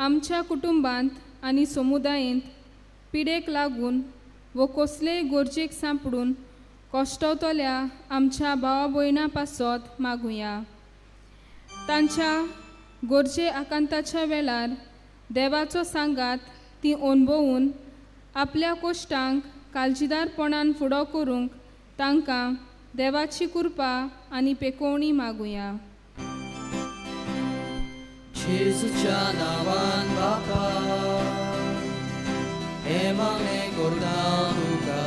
Speaker 9: आमच्या कुटुंबांत आनी समुदायेंत पिडेक लागून वो कसलेय गरजेक सांपडून कश्टवतल्या आमच्या भावा भयणां पासत मागुया. तांच्या गरजे आकांताच्या वेळार देवाचो सांगात ती अणभवून आपल्या कोश्टांक काळजीदारपणान फुडो करूंक तांकां देवाची कृपा आनी पेकोवणी मागुया.
Speaker 10: जेजूच्या नांवान बापा हें मागणें करता तुका.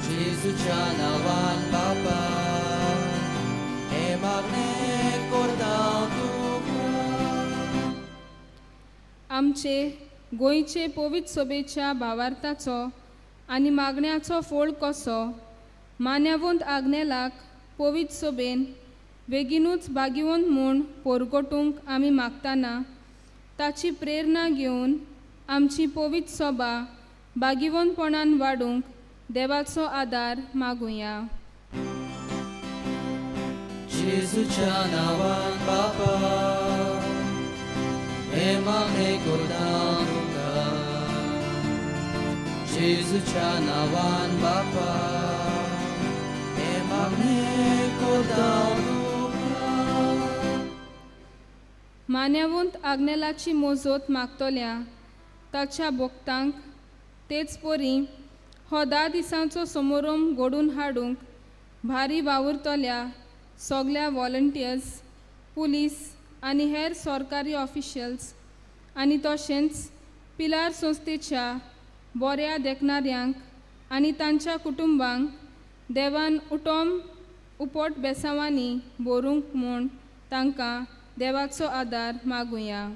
Speaker 10: जेजूच्या नांवान बापा हें मागणें करता तुका.
Speaker 9: आमचे गोंयचे पवित्र सभेच्या भावार्थाचो आनी मागण्याचो फोळ कसो मान्यावंत आग्नेलाक पवित्र सभेन बेगीनूच भागिवंत म्हूण पोरगोटूंक आमी मागतना ताची प्रेरणा घेवन आमची पवित्र सभा भागिवंतपणान वाडूंक देवाचो आदार मागुया.
Speaker 10: जेजूच्या नांवान बापा हें मागणें करता तुका. जेजूच्या नांवान बापा हें मागणें करता तुका.
Speaker 9: मान्यावंत आग्नेलाची मोजोत मागतल्या ताच्या भोक्तांक तेच परी हो 10 दिसांचो समारोम घडून हाडूंक भारी वावुरतल्या सगल्या वॉलंटियर्स, पुलीस आनी हेर सरकारी ऑफिशियल्स आनी तशेंच पिलार संस्थेच्या बऱ्या देखणाऱ्यांक आनी तांच्या कुटुंबांक देवान उटोम उपट बेसांवांनी भरूंक म्हूण तांकां देवाचो आदार मागुया.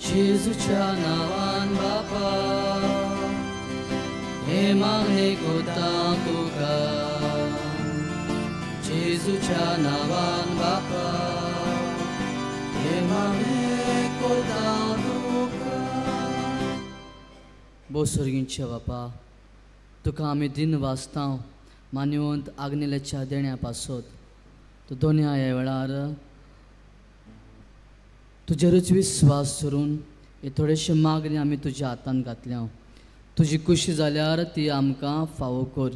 Speaker 4: जेजूच्या नांवान बापा हें मागणें करता तुका. जेजूच्या नांवान बापा हें मागणें करता तुका. बोसोरगींच्या बापा तुका आमी दिन वाचता मान्यवंत आग्नेल्याच्या देण्या पासत तूं दोनया ह्या वेळार तुजेरूच विस्वास धरून हे थोडेशे मागणी आमी तुज्या हातान घातल्या. तुजी खुशी जाल्यार ती आमकां फावो कर.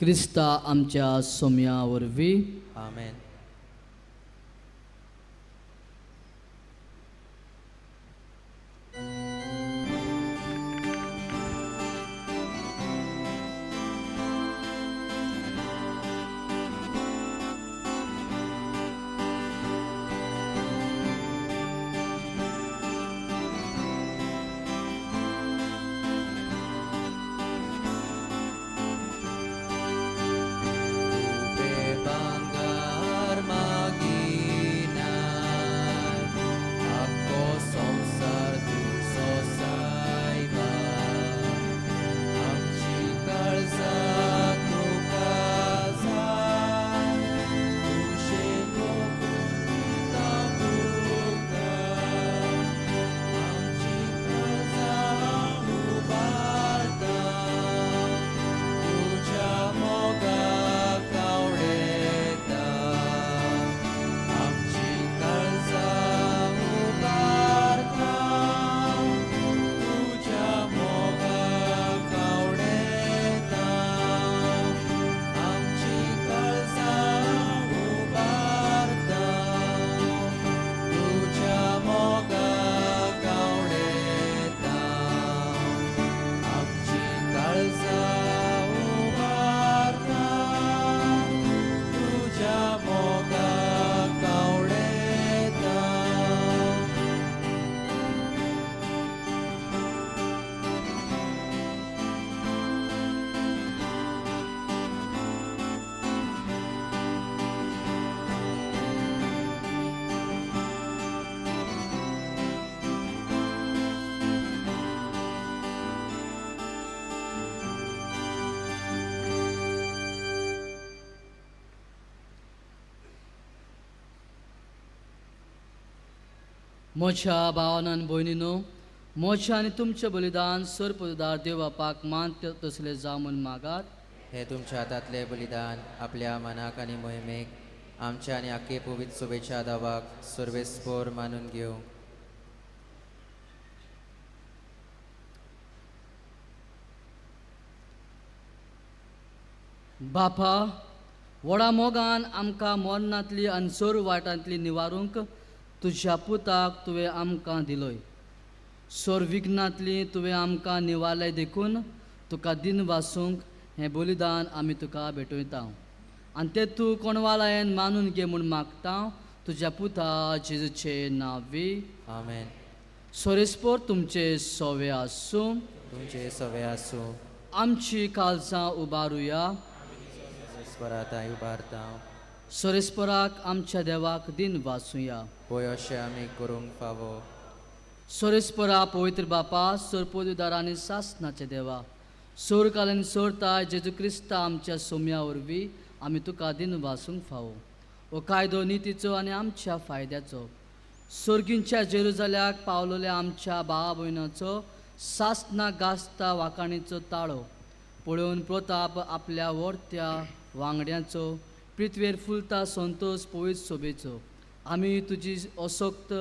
Speaker 4: क्रिस्ता आमच्या सोम्या वरवीं.
Speaker 10: आमेन. बांगार मागिनाय आख्खो संवसार तुजो सायबा. आमची काळजां तुका जाय, तुजें मोग तुका. आमची काळजां उबारता तुज्या मोगाक आवडटा. आमची काळजां उबारता तुज्या मोगाक आवडटा. आमची काळजां उबारता तुज्या मोगाक आवडटा. आमची काळजां उबारता तुज्या मोगाक आवडटा.
Speaker 4: म्हज्या भावान आनी भयणीनो, मोचे आनी तुमचें बलिदान सरपदार देव बापाक मान तसले जावं म्हूण मागात.
Speaker 11: हे तुमच्या हातांतले बलिदान आपल्या मनाक आनी मोहिमेक आमच्या आनी आखे पवित्र शुभेच्छा दावाक सर्वेस्पोर मानून घेवंक.
Speaker 4: बापा, व्हडा मोगान आमकां मरणांतली आनी सोर वाटांतली निवारूंक तुज्या पुताक तुवें आमकां दिलोय. सोर विघ्नांतली तुवें आमकां निवारलें देखून तुका दिन वासूंक हें बलिदान आमी तुका भेटयता आनी तें तूं कोणवालायन मानून घे म्हूण मागता तुज्या पुता जेजूचे नांवी.
Speaker 11: आमेन.
Speaker 4: सोरेस्पोर तुमचे सोवे आसूं.
Speaker 11: तुमचे सवे आसूं.
Speaker 4: आमची कालसां उबारुया.
Speaker 11: स्वराताय उबारता.
Speaker 4: सोरेस्पोराक आमच्या देवाक दिन वासुया.
Speaker 11: पळय अशें आमी करूंक फावो.
Speaker 4: सोरेस्पोरा पवित्र बापा, सोरपोदुदार आनी सासनाचे देवा, सोरकाल आनी सोरता जेजू क्रिस्ता आमच्या सोम्या वरवीं आमी तुका दिन वासूंक फावो. हो कायदो नितीचो आनी आमच्या फायद्याचो. सोर्गींच्या जेरुजाल्याक पावलोल्या आमच्या भावा भयणाचो सासना गाजता वाखाणीचो ताळो पळोवन प्रताप आपल्या वर्त्या वांगड्यांचो पृथ्वेर फुलता संतोश पवित्र सोबेचो. आमी तुजी असक्त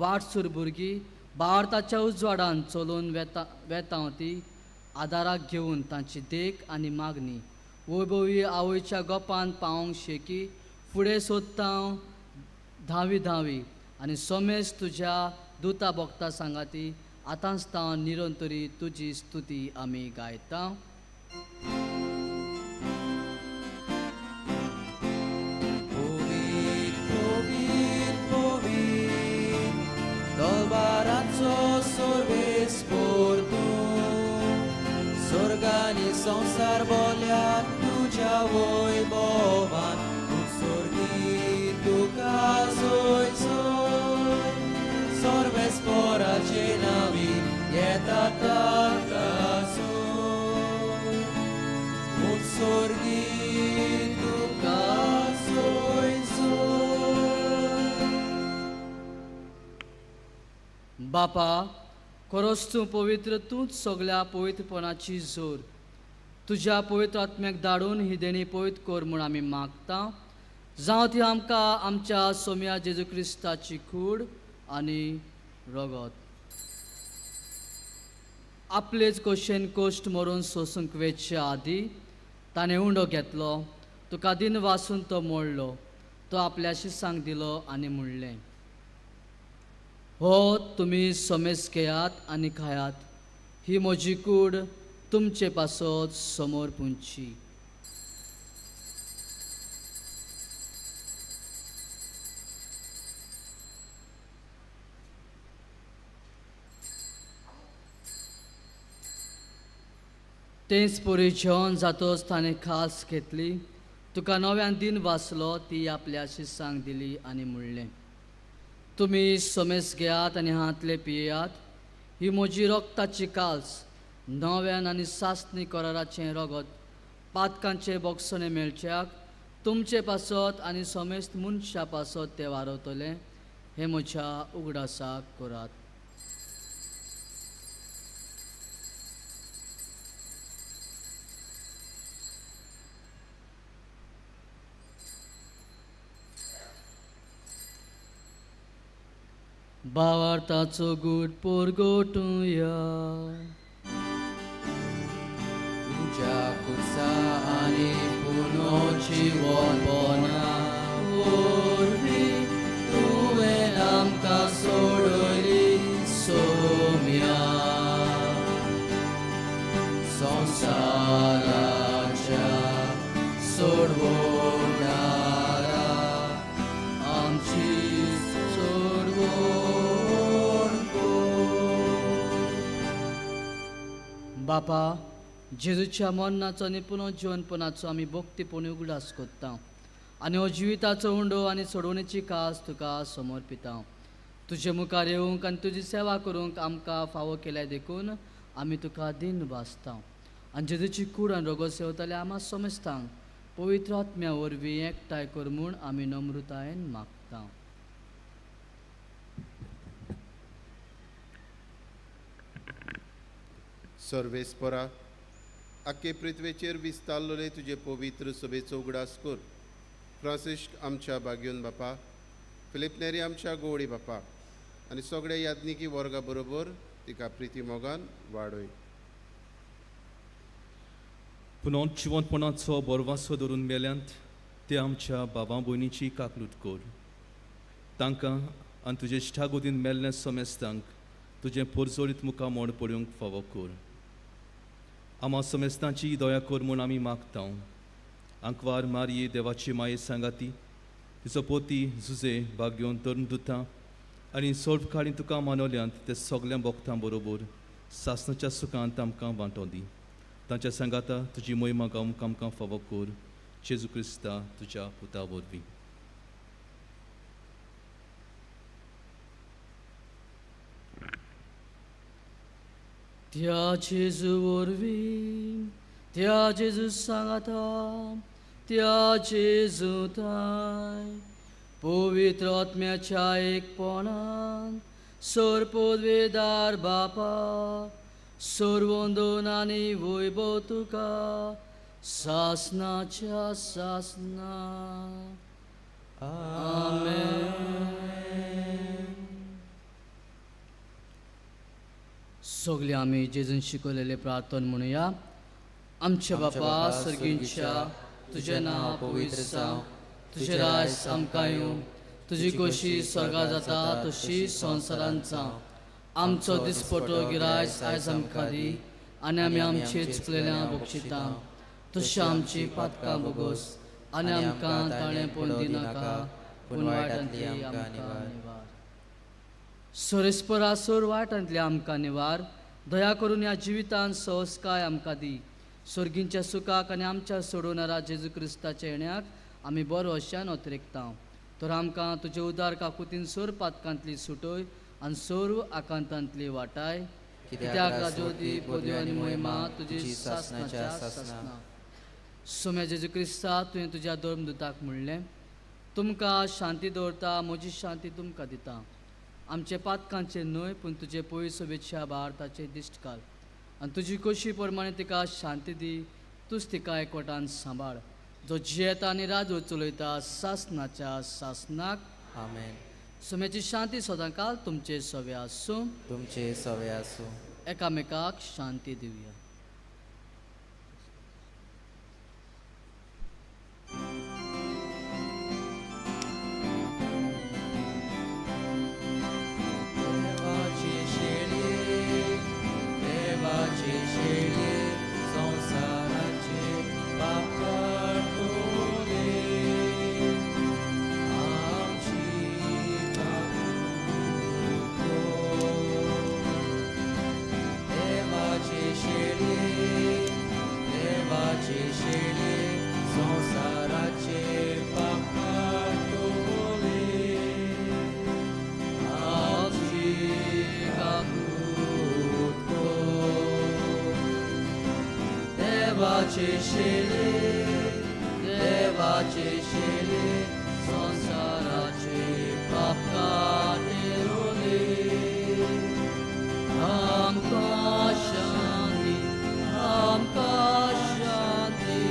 Speaker 4: वाटसूर भुरगीं भारताच्या उजवाडान चलोवन वेता वेता ती आदाराक घेवन तांची देख आनी मागणी वैभवी आवयच्या गोपान पावोंक शेकी फुडें सोदता धांवी धांवी आनी सोमेस तुज्या दुता भोगता सांगाती आतांच तांव निरंतरी तुजी स्तुती आमी गायता.
Speaker 10: सोर्गानी संवसार बोल्या तुज्या वैभवान उत्सर्गी तुका सोय सोय सर्वेस्पोराचे नावी येता ताका सोय उत्सर्गी तुका सोय सोय.
Speaker 4: बापा, खरोच तूं पवित्र, तूंच सगल्या पवित्रपणाची जोर. तुज्या पवित्र आत्म्याक धाडून ही देणी पवित्र कर म्हूण आमी मागता. जावं ती आमकां आमच्या सोम्या जेजू क्रिस्ताची कूड आनी रगत. आपलेच कोशेन कोश्ट मरून सोसूंक वेचे आदी ताणें उंडो घेतलो, तुका दिन वासून तो मोडलो, तो आपल्या शिसांक दिलो आनी म्हणलें, हो तुमी समेस घेयात आनी खायात, ही म्हजी कूड तुमचे पासत समोर पुंची. तेंच परी जेवण जातच ताणें खास घेतली, तुका नव्यान दिन वाचलो, ती आपल्या शिसांक दिली आनी म्हणलें, तुमी समेस घेयात आनी हांतले पियेयात, ही म्हजी रक्ताची काल्स, नव्यान आनी सासणी कराराचें रगत, पातकांचे बोगसणे मेळच्याक तुमचे पासत आनी समेस्त मनशा पासत तें वारवतलें. हें म्हज्या उगडासाक करात. भावार्थाचो गूट पोरगोटुया.
Speaker 10: तुज्या कुर्सा आनी पुनोची वनपना वरवीं तुवें आमकां सोडयली सोम्या. संवसाराच्या सोडवणारा आमची सोडवण.
Speaker 4: बापा, जेजूच्या मरणाचो आनी पुनर्जिवनपणाचो आमी भक्तीपणी उगडास करता आनी हो जिविताचो उंडो आनी सोडवणेची कास तुका समर्पिता. तुजे मुखार येवंक आनी तुजी सेवा करूंक आमकां फावो केल्या देखून आमी तुका दिन वाचता आनी जेजूची कूड आनी रगत सेवताले आमा समेस्तांक पवित्र आत्म्या वरवीं एकठांय कर म्हूण आमी नम्रतायेन मागता.
Speaker 12: सर्वेस्परा, आख्खे पृथ्वेचेर विस्तारलेले तुजे पवित्र सभेचो उगडास कर. फ्रांसिस्क आमच्या बागयोन बापा, फिलिप नेरी आमच्या गोवडी बापा आनी सगळ्या याज्ञिकी वर्गा बरोबर तिका प्रिती मोगान वाडय.
Speaker 8: पुनः जिवंतपणाचो बरवासो धरून मेल्यांत ते आमच्या बाबा भयणीची काकलूट कर. तांकां आनी तुजे इश्टागोदीन मेल्ल्या समेस्तांक तुजें पोरजोळीत मुखार मोड पळोवंक फावो कर. आमा समेस्तांची दया कर म्हूण आमी मागता. आंकवार मारये देवाची माये सांगाती तिचो पोती जुजे बागयोन तरुण दुतां आनी सोल्फकाळी तुका मानवल्यांत ते सगळ्या भक्तां बरोबर सासणाच्या सुखांत आमकां वांटो दी. तांच्या सांगाता तुजी मोहिमा गावंक आमकां फावो कर. जेजू क्रिस्ता तुज्या पुता वरवीं.
Speaker 4: त्या जेजू वरवीं, त्या जेजू सांगाता, त्या जेजू ताय पवित्र आत्म्याच्या एकपणान सोर पदवेदार बापा, सोरवंदन आनी वैभव तुका सासनाच्या सासना. आमेन. सगळे आमी जेजून शिकवलेले प्रार्थन म्हणुया. आमच्या बापा सर्गींच्या, तुजें नांव पवित्र जावं, तुजें राज आमकां येवं, तुजी खोशी स्वर्गा जाता तशी संवसारांत जावं. आमचो दिसपटो गिरायस आयज आमकां दी आनी आमी आमचे चुकलेल्या बक्षिता तशी आमची पातकां बोगोस आनी आमकां ताणें पोन दिनाका पूण वायटांतली आमकां निवार. सोरेस्परा सोर वायटांतली आमकां निवार. दया करून ह्या जिवितान सहजकाय आमकां दी. सोर्गींच्या सुखाक आनी आमच्या सोडवणारा जेजू क्रिस्ताच्या येण्याक आमी बरो अश्यान अतिरेकता. तर आमकां तुजे उदार काकुतीन सोर पातकांतली सुटय आनी सोर आकांतांतली वाटाय. कित्याक राजोती पदवी आनी मोहिमा तुजी सासनाच्या सासना. सोम्या जेजू क्रिस्ता, तुवें तुज्या धर्मदुताक म्हणलें, तुमकां शांती दवरता, म्हजी शांती तुमकां दिता. आमचे पातकांचे न्हय पूण तुजे पयस सोबेच्या भारताचे दिश्ट घाल आनी तुजी खोशी प्रमाणे तिका शांती दी. तूंच तिका एकवटान सांबाळ, जो जियेता आनी राजू चलयता सासनाच्या सासनाक.
Speaker 11: आमेन.
Speaker 4: सोम्याची शांती सदांकाल तुमचे सवे आसूं.
Speaker 11: तुमचे सवे आसूं.
Speaker 4: एकामेकाक शांती दिवया.
Speaker 10: देवाची शेळी, देवाची शेळी, संवसाराचे पाप काडटली, आमची काकूट कर. देवाची शेळी, देवाची शेळी, संवसाराचे पाप काडटली, आमची काकूट कर. देवाचे शेळे, देवाचे शेळे, संवसाराचे पाप काडटले, आमकां शांती, आमकां शांती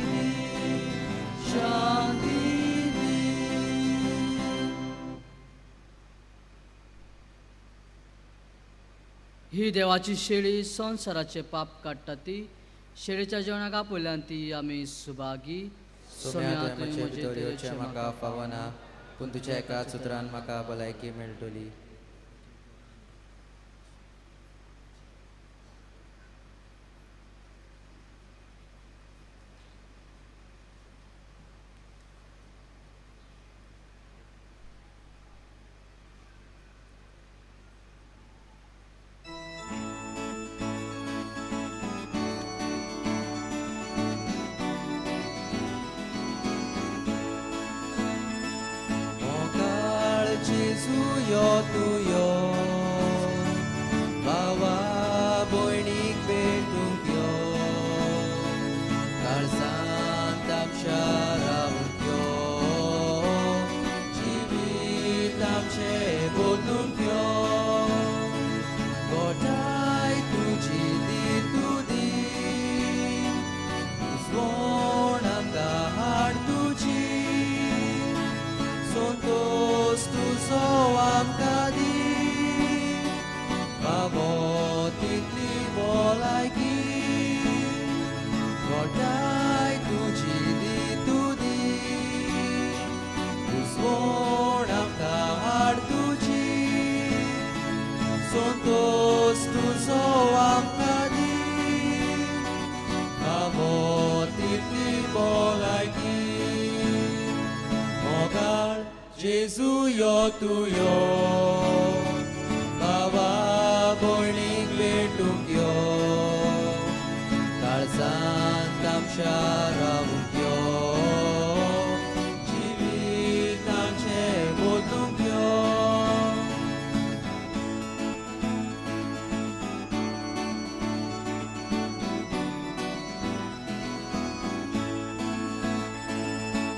Speaker 10: दी, शांती दी. ही देवाची शेळी संवसाराचे पाप काडटा ती शेळीच्या जेवणाक आपयल्यान ती आमी सुभागी.
Speaker 11: सोम्या, तुवें म्हजे भितर येवचें म्हाका फावना, पूण तुज्या एकाच उतरान म्हाका भलायकी मेळटली. मोगाळ जेजू यो तूं यो, भावा भयणीक भेटूंक यो, काळजांत आमच्या रावूंक यो, जिवीत आमचें बदलूंक यो, गोठाय तुजी
Speaker 13: जेजू यो तूं यो, बाबा भयणीक भेटूंक यो, काळजांत आमच्या रावूंक यो, जिवीत आमचें बदलूंक यो.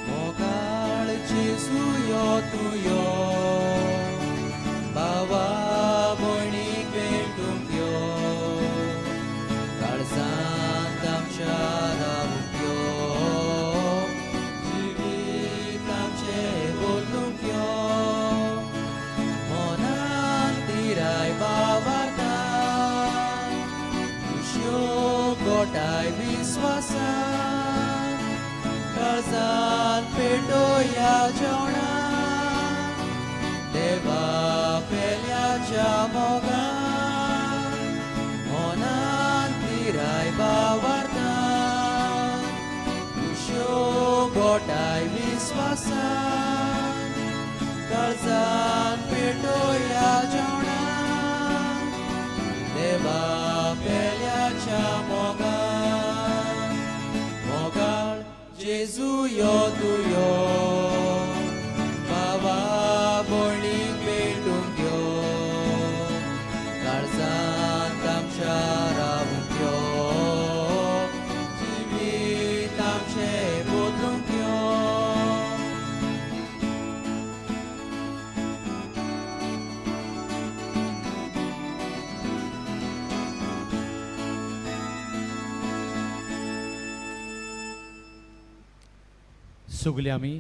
Speaker 13: मोगाळ जेजू यो तूं यो, बाबा भयणीक भेटूंक यो, काळजांत आमच्या रावूंक यो, जिवीत आमचें बदलूंक यो. मनान तिराय बाबार्ता, खुशयो गोठाय विस्वासान, काळजान पेटोया जेवणा, देवा पेल्याच्या मोगान. मनान तिराय बाबार्ता, खुशयो गोठाय विस्वासान, काळजान पेटोया जेवणा, देवा पेल्याच्या मोगान. मोगाळ जेजू यो तूं यो, बाबा भयणीक भेटूंक यो, काळजांत आमच्या रावूंक यो, जिवीत आमचें बदलूंक यो.
Speaker 14: सगळे आमी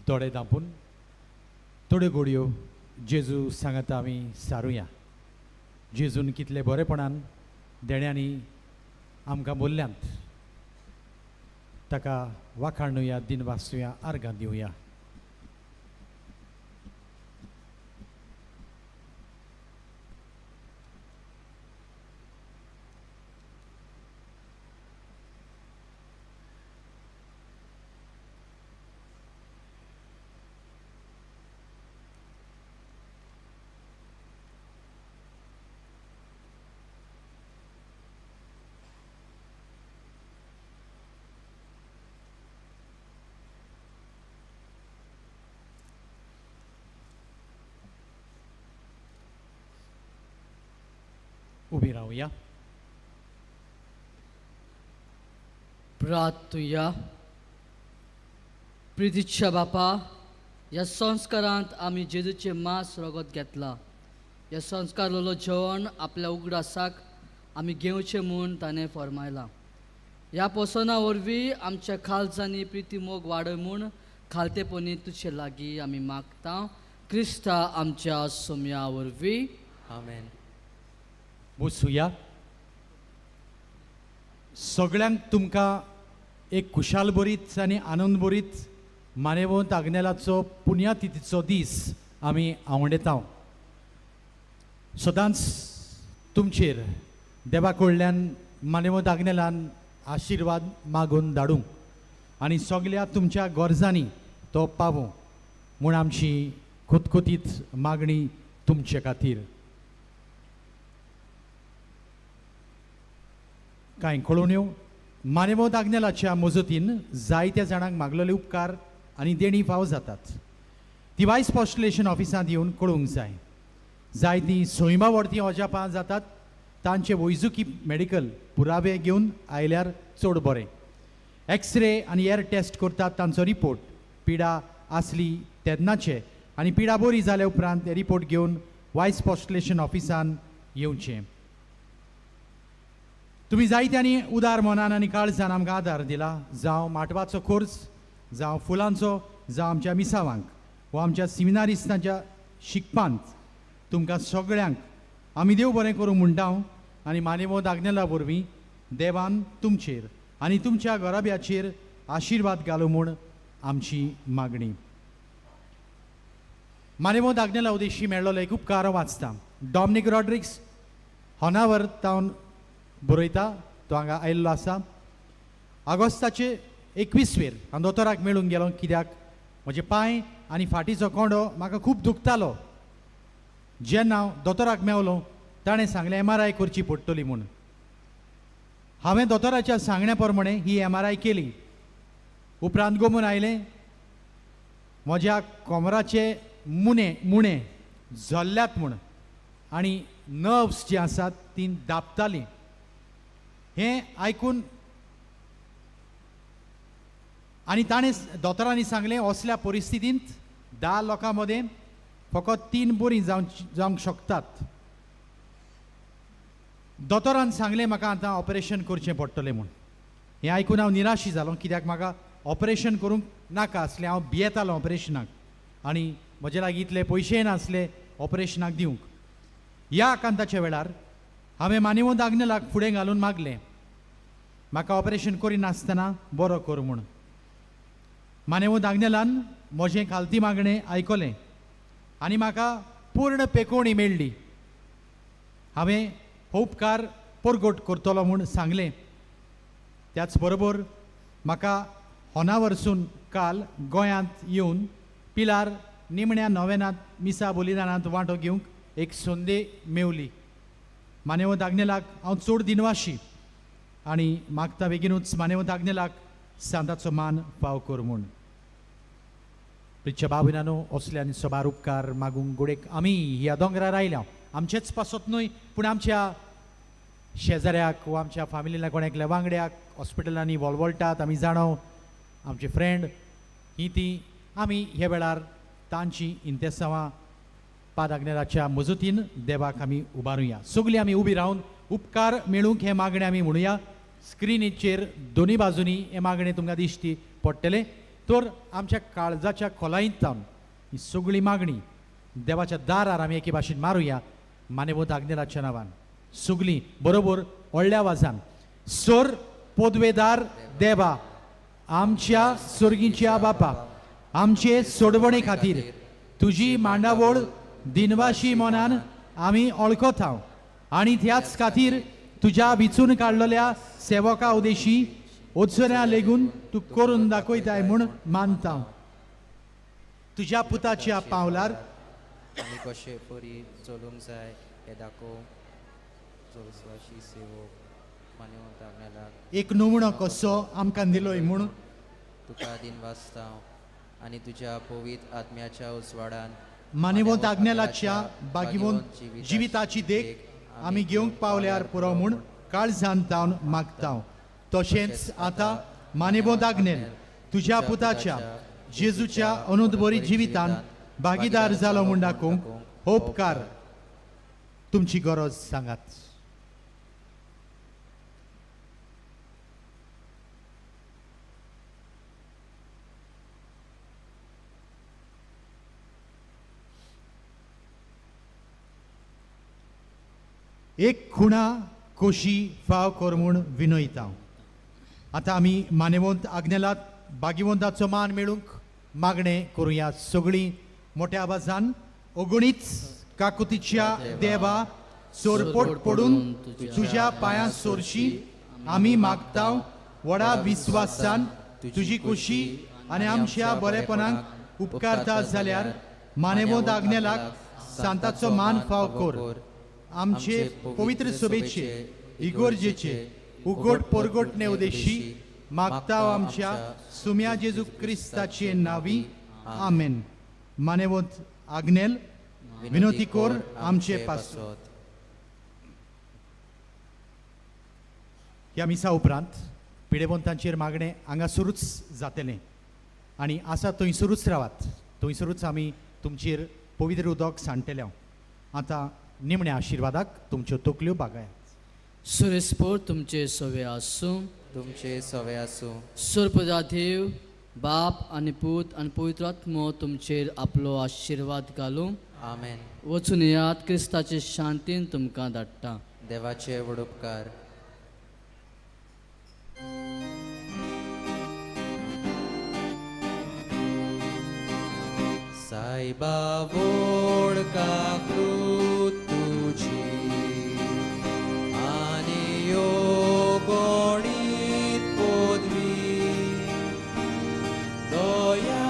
Speaker 14: दोळे धांपून थोड्यो गोडयो जेजू सांगाता आमी सारुया. जेजून कितले बरेपणान देण्यांनी आमकां बोल्ल्यांत ताका वाखाणुया, दिनवासुया, आर्गां दिवया. उबी रावया.
Speaker 4: प्रार्थुया. प्रितीच्या बापा, ह्या संस्कारांत आमी जेजूचें मांस रगत घेतलां. ह्या संस्कारलेलो जेवण आपल्या उगडासाक आमी घेवचें म्हूण ताणें फर्मायलां. ह्या पोसना वरवीं आमच्या खालजांनी प्रिती मोग वाडय म्हूण खालतेपणी तुजे लागीं आमी मागता, क्रिस्ता आमच्या सोम्या वरवीं.
Speaker 11: आमेन.
Speaker 14: बसुया. सगळ्यांक तुमकां एक खुशालभरीत आनी आनंदभरीत मानेवंत आग्नेलाचो पुण्यातिथीचो दीस आमी आवडेता. सदांच तुमचेर देवा कडल्यान मानेवंत आग्नेलान आशिर्वाद मागून धाडूंक आनी सगल्या तुमच्या गरजांनी तो पावूं म्हूण आमची खुतखुतीत मागणी तुमचे खातीर. कांय कळोवण्यो. मानेवंत आग्नेलाच्या मजतीन जायत्या जाणांक मागलेले उपकार आनी देणी फाव जातात. ती वायस पॉस्टुलेशन ऑफिसांत येवन कळोवंक जाय. जायतीं सैमा वरतीं अजापां जातात तांचे वैजकी मेडिकल पुरावे घेवन आयल्यार चड बरें. एक्सरे आनी एअर टेस्ट करतात तांचो रिपोर्ट पिडा आसली तेन्नाचे आनी पिडा बरी जाल्या उपरांत ते रिपोर्ट घेवन वायस पॉस्टुलेशन ऑफिसान येवचें. तुमी जायत्यांनी उदार मनान आनी काळजान आमकां आदार दिला, जावं माटवाचो खर्च, जावं फुलांचो, जावं आमच्या मिसावांक वा आमच्या सिमिनारिस्तांच्या शिकपांत. तुमकां सगळ्यांक आमी देव बरें करूं म्हणटा आनी मानेवंत आग्नेला वरवीं देवान तुमचेर आनी तुमच्या घराब्याचेर आशिर्वाद घालूं म्हूण आमची मागणी. मानेवंत आग्नेला उदेशी मेळ्ळो एक उपकार वाचता. डॉमनीक रॉड्रिक्स होनावर तावन बरयता, तो हांगा आयिल्लो आसा. ऑगस्टाचे 21 हांव दोतोराक मेळूंक गेलो कित्याक म्हजे पांय आनी फाटीचो कोंडो म्हाका खूब दुखतालो. जेन्ना हांव दोतोराक मेवलो ताणें सांगलें MRI करची पडटली म्हूण. हांवें दोतोराच्या सांगण्या प्रमाणे ही MRI केली. उपरांत गोमून आयलें म्हज्या कमराचे मुणे जल्ल्यात म्हूण आनी नर्व्स जी आसात ती दाबतालीं. हें आयकून आनी ताणें दोतोरांनी सांगलें असल्या परिस्थितींत 10 लोकां मदें फकत 3 बरीं जावंक शकतात. दोतोरान सांगलें म्हाका आतां ऑपरेशन करचें पडटलें म्हूण. हें आयकून हांव निराशी जालो कित्याक म्हाका ऑपरेशन करूंक नाका आसलें. हांव भियेतालो ऑपरेशनाक आनी म्हजे लागीं इतले पयशेय नासले ऑपरेशनाक दिवंक. ह्या आकांताच्या वेळार हांवें मानेवंत आग्नेलाक फुडें घालून मागलें म्हाका ऑपरेशन करिनासतना बरो कर म्हूण. मानेवंत आग्नेलान म्हजें खालती मागणें आयकलें आनी म्हाका पूर्ण पेकोवणी मेळ्ळी. हांवें हो उपकार परगट करतलो म्हूण सांगलें. त्याच बरोबर म्हाका होनावरसून काल गोंयांत येवन पिलार निमण्या नोवेनांत मिसा बलिदानांत वांटो घेवंक एक संदी मेवली. मानेवंत आग्नेलाक हांव चड दिनवाशी आनी मागता बेगीनूच मानेवंत आग्नेलाक सांताचो मान फाव कर म्हूण. प्रिच्या बाबीनानो असले आनी सबार उपकार मागूंक गोडेक आमी ह्या दोंगरार आयल्या. आमचेच पासत न्हय पूण आमच्या शेजाऱ्याक वा आमच्या फामिलीला कोण एकल्या वांगड्याक हॉस्पिटलांनी वळवळटात आमी जाणो आमचे फ्रेंड ही ती आमी ह्या वेळार तांची इंतेसांवां पाद आग्नेलाच्या मजतीन देवाक आमी उबारुया. सगळीं आमी उबी रावन उपकार मेळूंक हें मागणें आमी म्हणुया. स्क्रिनीचेर दोनी बाजूनी हें मागणें तुमकां दिश्टी पडटलें. तर आमच्या काळजाच्या खोलायेंत जावन ही सगळी मागणी देवाच्या दारार आमी एके भाशेन मारुया मानेवंत आग्नेलाच्या नांवान. सगळीं बरोबर व्हडल्या आवाजान. सोर पोदवेदार देवा आमच्या सोर्गीच्या बापा आमचे सोडवणे खातीर तुजी मांडावळ दिनवाशी मनान आमी वळखता आनी त्याच खातीर तुज्या विचून काडलेल्या सेवका उदेशी ओत्सऱ्या लेगून तूं करून दाखयताय म्हूण मानता. तुज्या पुताच्या पावलार
Speaker 11: आमी कशें परी चलूंक जाय हें दाखोवंक विस्वाशी सेवक मानेवंत आग्नेलाक
Speaker 14: एक नमुनो कसो आमकां दिलोय म्हूण
Speaker 11: तुका दिनवासता आनी तुज्या पवित्र आत्म्याच्या उजवाडान
Speaker 14: मानेवंत आग्नेलाच्या बागिवंत जिविताची देख आमी घेवंक पावल्यार पुरो म्हूण काळजान जावन मागता. तशेंच आतां मानेवंत आग्नेल तुज्या पुताच्या जेजूच्या अनुदबरी जिवितान भागीदार जालो म्हूण दाखोवंक उपकार तुमची गरज सांगात. एक खुणा कोशी फाव कर म्हूण विनयता. आतां आमी मानेवंत आग्नेलात बागिवंताचो मान मेळूंक मागणें करुया. सगळीं मोठ्या आवाजान. ओगुणीच काकुतीच्या देवा सोरपोट पडून तुज्या पांयां सोरशी आमी मागता व्हडा विस्वासान तुजी कुशी आनी आमच्या बरेपणाक उपकारता जाल्यार मानेवंत आग्नेलाक सांताचो मान फाव कर. आमचे पवित्र सभेचे इगोर्जेचे उगोट परगोटणे उदेशी मागता आमच्या सुम्या जेजू क्रिस्ताचे नावी. आमेन. मानेवंत आग्नेल विनोती कोर आमचे पासत. ह्या मिसा उपरांत पिडेवंतांचेर मागणें हांगासरूच जातलें आनी आसा थंयसरूच रावात. थंयसरूच आमी तुमचेर पवित्र उदक सांडटले. आतां निमण्या आशिर्वादाक तुमच्यो तकल्यो बागायात.
Speaker 4: सुरेस्पोर तुमचे सवे आसूं.
Speaker 11: तुमचे सवे आसूं.
Speaker 4: सोरपदा देव बाप आनी पूत आनी पवित्र आत्मो तुमचेर आपलो आशिर्वाद घालूं.
Speaker 11: आमेन.
Speaker 4: वचून येयात. क्रिस्ताचे शांतीन तुमकां धाडटा.
Speaker 11: देवाचे व्हड उपकार. सायबा व्हड काकृत तुजी आनी यो गणीत पदवी दया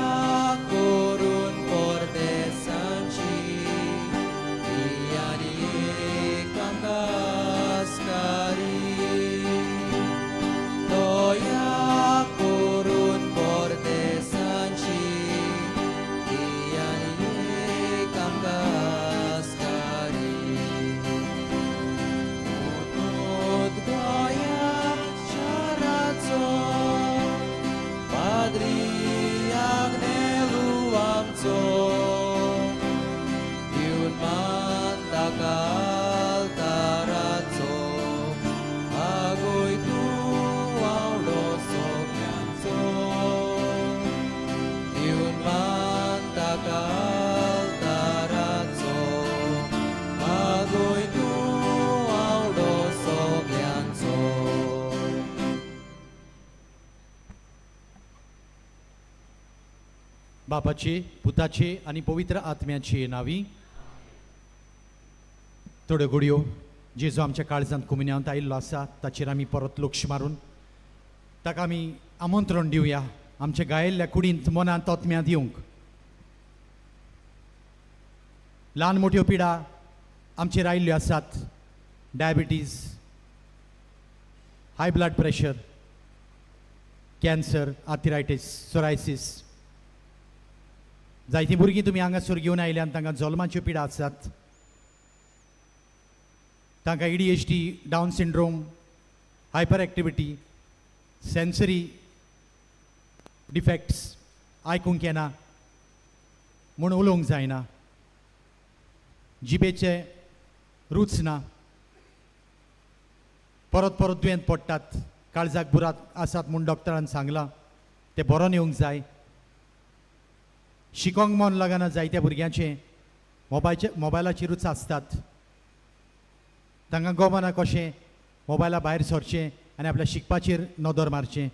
Speaker 14: बापाचे, पुताचे आनी पवित्र आत्म्याचे नांवी. थोड्यो घडयो जेजू आमच्या काळजांत कुमिन्यांत आयिल्लो आसा ताचेर आमी परत लक्ष मारून ताका आमी आमंत्रण दिवया आमच्या गायिल्ल्या कुडींत, मनांत, आत्म्यांत येवंक. ल्हान मोठ्यो पिडा आमचेर आयिल्ल्यो आसात. Diabetes, high blood pressure, cancer, arthritis, psoriasis. जायतीं भुरगीं तुमी हांगासर घेवन आयल्यान, तांकां जल्माच्यो पिडा आसात. तांकां ADHD, Down syndrome, hyper activity, sensory defects, आयकूंक येना म्हूण उलोवंक जायना, जिबेचे रूच ना, परत परत दुयेंत पडटात, काळजाक बुराक आसात म्हूण डॉक्टरान सांगलां, ते बरोन येवंक जाय. शिकोंक मन लागना जायत्या भुरग्यांचें. मोबायलाचेरूच आसतात. तांकां गमना कशें मोबायला भायर सरचें आनी आपल्या शिकपाचेर नदर मारचें.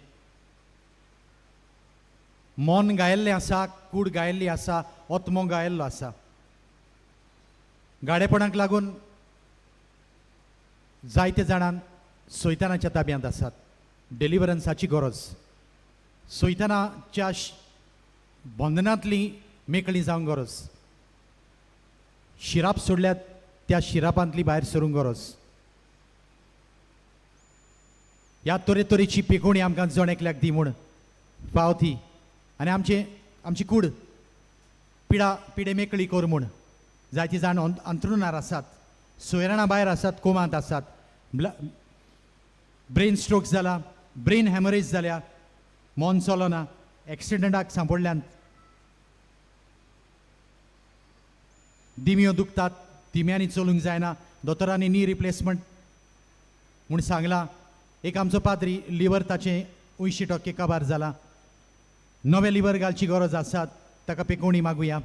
Speaker 14: मन गायल्लें आसा, कूड गायल्ली आसा, आत्मो गायल्लो आसा. गाडेपणाक लागून जायते जाणां सैतानाच्या ताब्यांत आसात. डिलिवरन्साची गरज, सैतानाच्या बंधनांतली मेकळी जावंक गरज, शिराप सोडल्यात त्या शिरापांतली भायर सरूंक गरज. ह्या तरेतरेची पिकोवणी आमकां जण एकल्याक दी म्हूण फाव ती आनी आमची कूड पिडा पिडे मेकळी कर म्हूण. जायती जाण अंत्रुणार आसात, सोयराणा भायर आसात, कोमांत आसात. ब्रेन स्ट्रोक जाला, ब्रेन हॅमरेज जाल्या, मन चलना, एक्सिडंटाक सांपडल्यान, दिमयो दुखतात, दिम्यांनी चलूंक जायना, दोतोरांनी नी रिप्लेसमंट म्हूण सांगलां. एक आमचो पाद्री, लिवर ताचें 80% काबार जाला, नवें लिवर घालची गरज आसा, ताका पेकोवणी मागुया.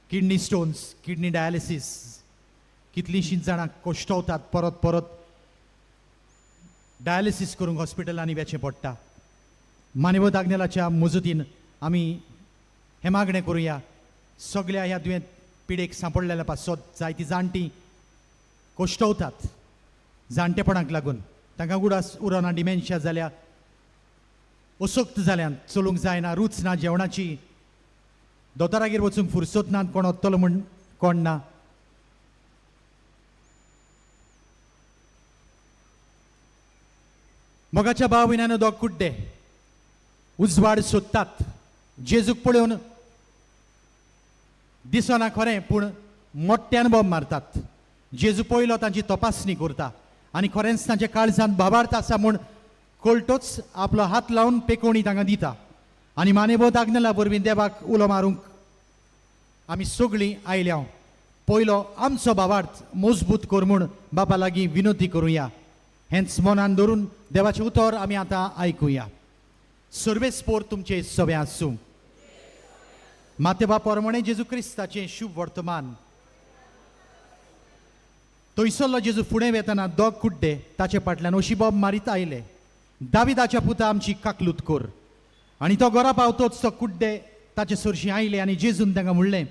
Speaker 14: किडनी स्टोन्स, किडनी डायलिसीस, कितलींशींच जाणां कश्टवतात, परत परत डायलिसीस करूंक हॉस्पिटलांनी वचचें पडटा. मानेवत आग्नेलाच्या मजतीन आमी हें मागणें करुया सगळ्या ह्या दुयेंत पिडेक सांपडलेल्या पासत. जायतीं जाणटीं कश्टवतात जाणटेपणाक लागून, तांकां उडास उरना, डिमेन्शिया जाल्या, असक्त जाल्यान, चलूंक जायना, रूच ना जेवणाची, दोतोरागेर वचूंक फुरसत ना, कोण वतलो म्हूण कोण ना. मोगाच्या भाव भयणांनो, दोग कुड्डे उजवाड सोदतात. जेजूक पळोवन दिसना खरें, पूण मोट्यान बोब मारतात. जेजू पयलो तांची तपासणी करता आनी खरेंच तांच्या काळजांत भावार्थ आसा म्हूण कळटोच आपलो हात लावन पेकोवणी तांकां दिता. आनी मानेबोध आग्नेला वरवीं देवाक उलो मारूंक आमी सगळीं आयल्या. पयलो आमचो भावार्थ मजबूत कर म्हूण बापा लागीं विनवती करुया. हेंच मनान धरून देवाचें उतर आमी आतां आयकुया. सर्वेस्पोर तुमचे सगळें आसूं. मातेबा परमणे जेजू क्रिस्ताचें शुभ वर्तमान. थंयसरलो जेजू फुडें वेतना दोग कुड्डे ताचे फाटल्यान अशी बोब मारीत आयले, दाविदाच्या पुता, आमची काकलूत कर. आनी तो घरा पावतोच तो कुड्डे ताचे सरशीं आयले आनी जेजून तांकां म्हणलें,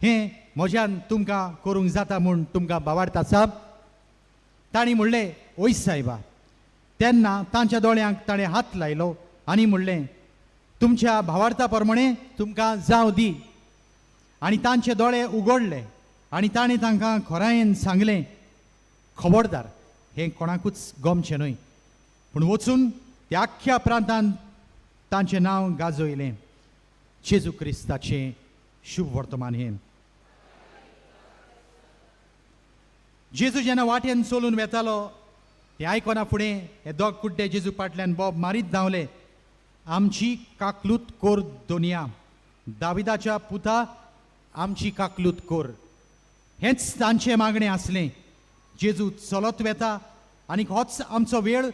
Speaker 14: हें म्हज्यान तुमकां करूंक जाता म्हूण तुमकां भावार्थ आसा? तांणी म्हणलें, ओय सायबा. तेन्ना तांच्या दोळ्यांक ताणें हात लायलो आनी म्हणलें, तुमच्या भावार्था प्रमाणे तुमकां जावं दी. आनी तांचे दोळे उगडले आनी ताणें तांकां खोरायेन सांगलें, खबरदार, हें कोणाकूच गमचें न्हय, पूण वचून त्या आख्ख्या प्रांतान तांचें नांव गाजयलें. जेजू क्रिस्ताचें शुभ वर्तमान हें. जेजू जेन्ना वाटेन चलून वेतालो तें आयकना फुडें हे दोग कुड्डे जेजू फाटल्यान बोब मारीत धांवले, आमची काकलूत कोर दोनया, दाविदाच्या पुता, आमची काकलूत कोर. हेंच तांचें मागणें आसलें. जेजू चलत वेता आनी होच आमचो वेळ,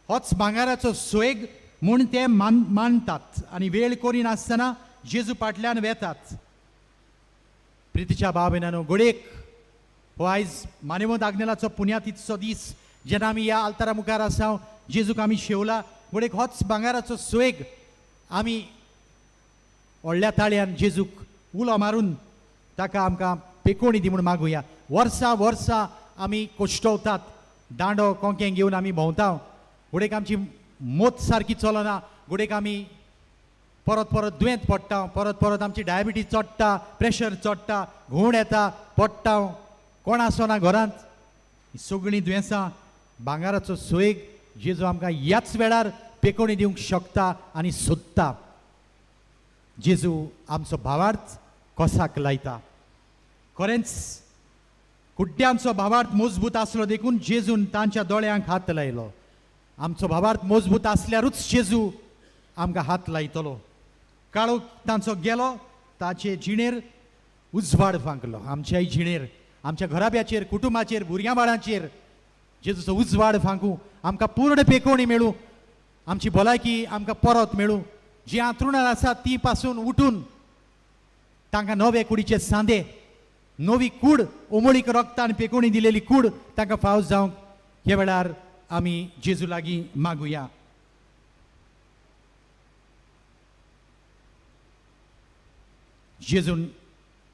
Speaker 14: होच भांगाराचो सोयेग म्हूण ते मानतात आनी वेळ करिनासतना जेजू फाटल्यान वेतात. प्रितीच्या भाव भयणांनो, घडयेक हो आयज मानेवंत आग्नेलाचो पुण्यातीचो दीस, जेन्ना आमी ह्या आल्तारा मुखार आसा, जेजूक आमी शेवला, घडयेक होच भांगाराचो सोयेग आमी व्हडल्या ताळयान जेजूक उलो मारून ताका आमकां पेकोणी दी म्हूण मागुया. वर्सा वर्सा आमी कोश्टवतात, दांडो कोंकें घेवन आमी भोंवता. घुडेक आमची मोत सारकी चलना, घुडेक आमी परत परत दुयेंत पडटा, परत परत आमची डायबिटीज चडटा, प्रेशर चडटा, घुंवड येता, पडटा, कोण आसना घरांत. सगळीं दुयेंसां भांगाराचो सोयेग जेजू आमकां ह्याच वेळार पेकोणी दिवंक शकता आनी सोदता. जेजू आमचो भावार्थ कोसाक लायता. खरेंच कुड्ड्यांचो भावार्थ मजबूत आसलो देखून जेजून तांच्या दोळ्यांक हात लायलो. आमचो भावार्थ मजबूत आसल्यारूच जेजू आमकां हात लायतलो. काळोख तांचो गेलो, ताचे जिणेर उजवाड फांकलो. आमच्याय जिणेर, आमच्या घराब्याचेर, कुटुंबाचेर, भुरग्यां बाळांचेर जेजूचो उजवाड फांकूं, आमकां पूर्ण पेकोवणी मेळूं, आमची भलायकी आमकां परत मेळूं. जी आंतरुणार आसा ती पासून उठून तांकां नवे कुडीचे सांदे, नवी कूड, उमळीक रक्तान पेकोवणी दिलेली कूड तांकां फाव जावंक ह्या वेळार आमी जेजू लागीं मागुया. जेजून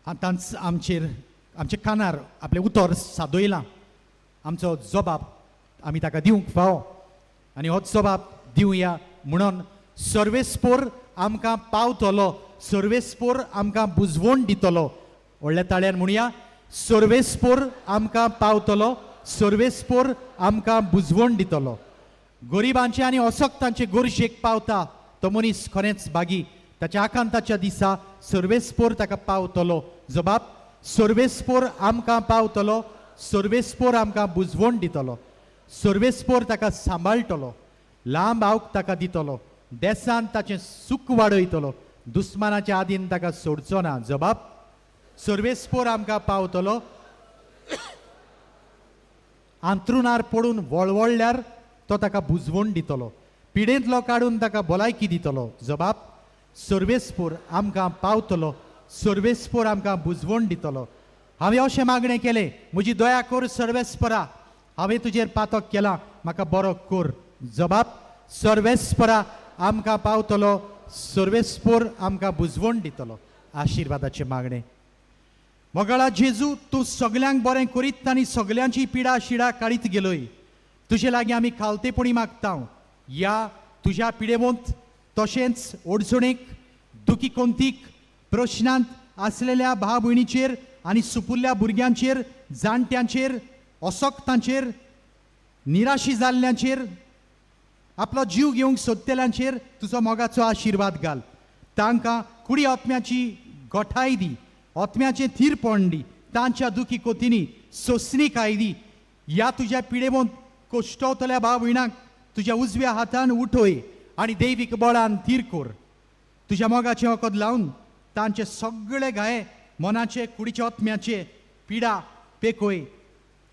Speaker 14: आतांच आमचेर, आमच्या कानार आपलें उतर सादयलां. आमचो जबाब आमी ताका दिवंक फावो आनी हो जबाब दिवया म्हणून सर्वेस्पोर आमकां पावतलो, सर्वेस्पोर आमकां बुजवण दितलो. व्हडल्या ताळ्यान म्हणया, सर्वेस्पोर आमकां पावतलो, सर्वेस्पोर आमकां बुजवण दितलो. गरिबांचे आनी असक्तांचे गरजेक पावता तो मनीस खरेंच भागी. ताच्या आकांताच्या दिसा सर्वेस्पोर ताका पावतलो. जबाब, सर्वेस्पोर आमकां पावतलो, सर्वेस्पोर आमकां बुजवण दितलो, सर्वेस्पोर ताका सांबाळटलो, लांब आवक ताका दितलो, देसान ताचें सूख वाडयतलो, दुस्मानाच्या आदीन ताका सोडचो ना. जबाब, सर्वेस्पोर आमकां पावतलो. आंतरुणार पडून वळवळल्यार तो ताका बुजवण दितलो, पिडेंतलो काडून ताका भलायकी दितलो. जबाब, सर्वेस्पोर आमकां पावतलो, सर्वेस्पोर आमकां बुजवण दितलो. हांवें अशें मागणें केलें, म्हजी दया कर सर्वेस्परा, हांवें तुजेर पातक केलां, म्हाका बरो कर. जबाब, सर्वेस्परा आमकां पावतलो, सर्वेस्पोर आमकां बुजवण दितलो. आशिर्वादाचें मागणें. मोगाळा जेजू, तूं सगल्यांक बरें करीत आनी सगल्यांची पिडा शिडा काडीत गेलोय. तुजे लागीं आमी खालतेपणी मागता, ह्या तुज्या पिडेवंत तशेंच अडचणेक, दुखी कोंतीक, प्रश्नांत आसलेल्या भाव भयणीचेर आनी सुपुल्ल्या भुरग्यांचेर, जाणट्यांचेर, असक्तांचेर, निराशी जाल्ल्यांचेर, आपलो जीव घेवंक सोदतल्यांचेर तुजो मोगाचो आशिर्वाद घाल. तांकां कुडी आत्म्याची गोठाय दी, आत्म्याचें थीरपण दी, तांच्या दुखी कोतींनी सोंसणीकाय दी. ह्या तुज्या पिडेवंत कोश्टवतल्या भाव भयणांक तुज्या उजव्या हातान उठय आनी दैवीक बळान थीर कर. तुज्या मोगाचें वखद लावन तांचे सगळे घाये, मनाचे, कुडीच्या आत्म्याचे पिडा पेकोय.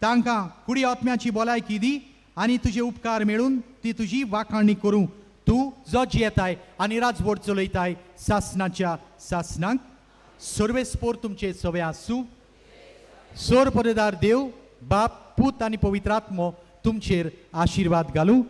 Speaker 14: तांकां कुडी आत्म्याची भलायकी दी आनी तुजे उपकार मेळून ती तुजी वाखाणी करूं. तूं जो जियेताय आनी राजवट चलयताय सासनाच्या सासनाक. सर्वेस्पोर तुमचे सवे आसूं. सोर परेदार देव बाप, पूत आनी पवित्र आत्मो तुमचेर आशिर्वाद घालूं.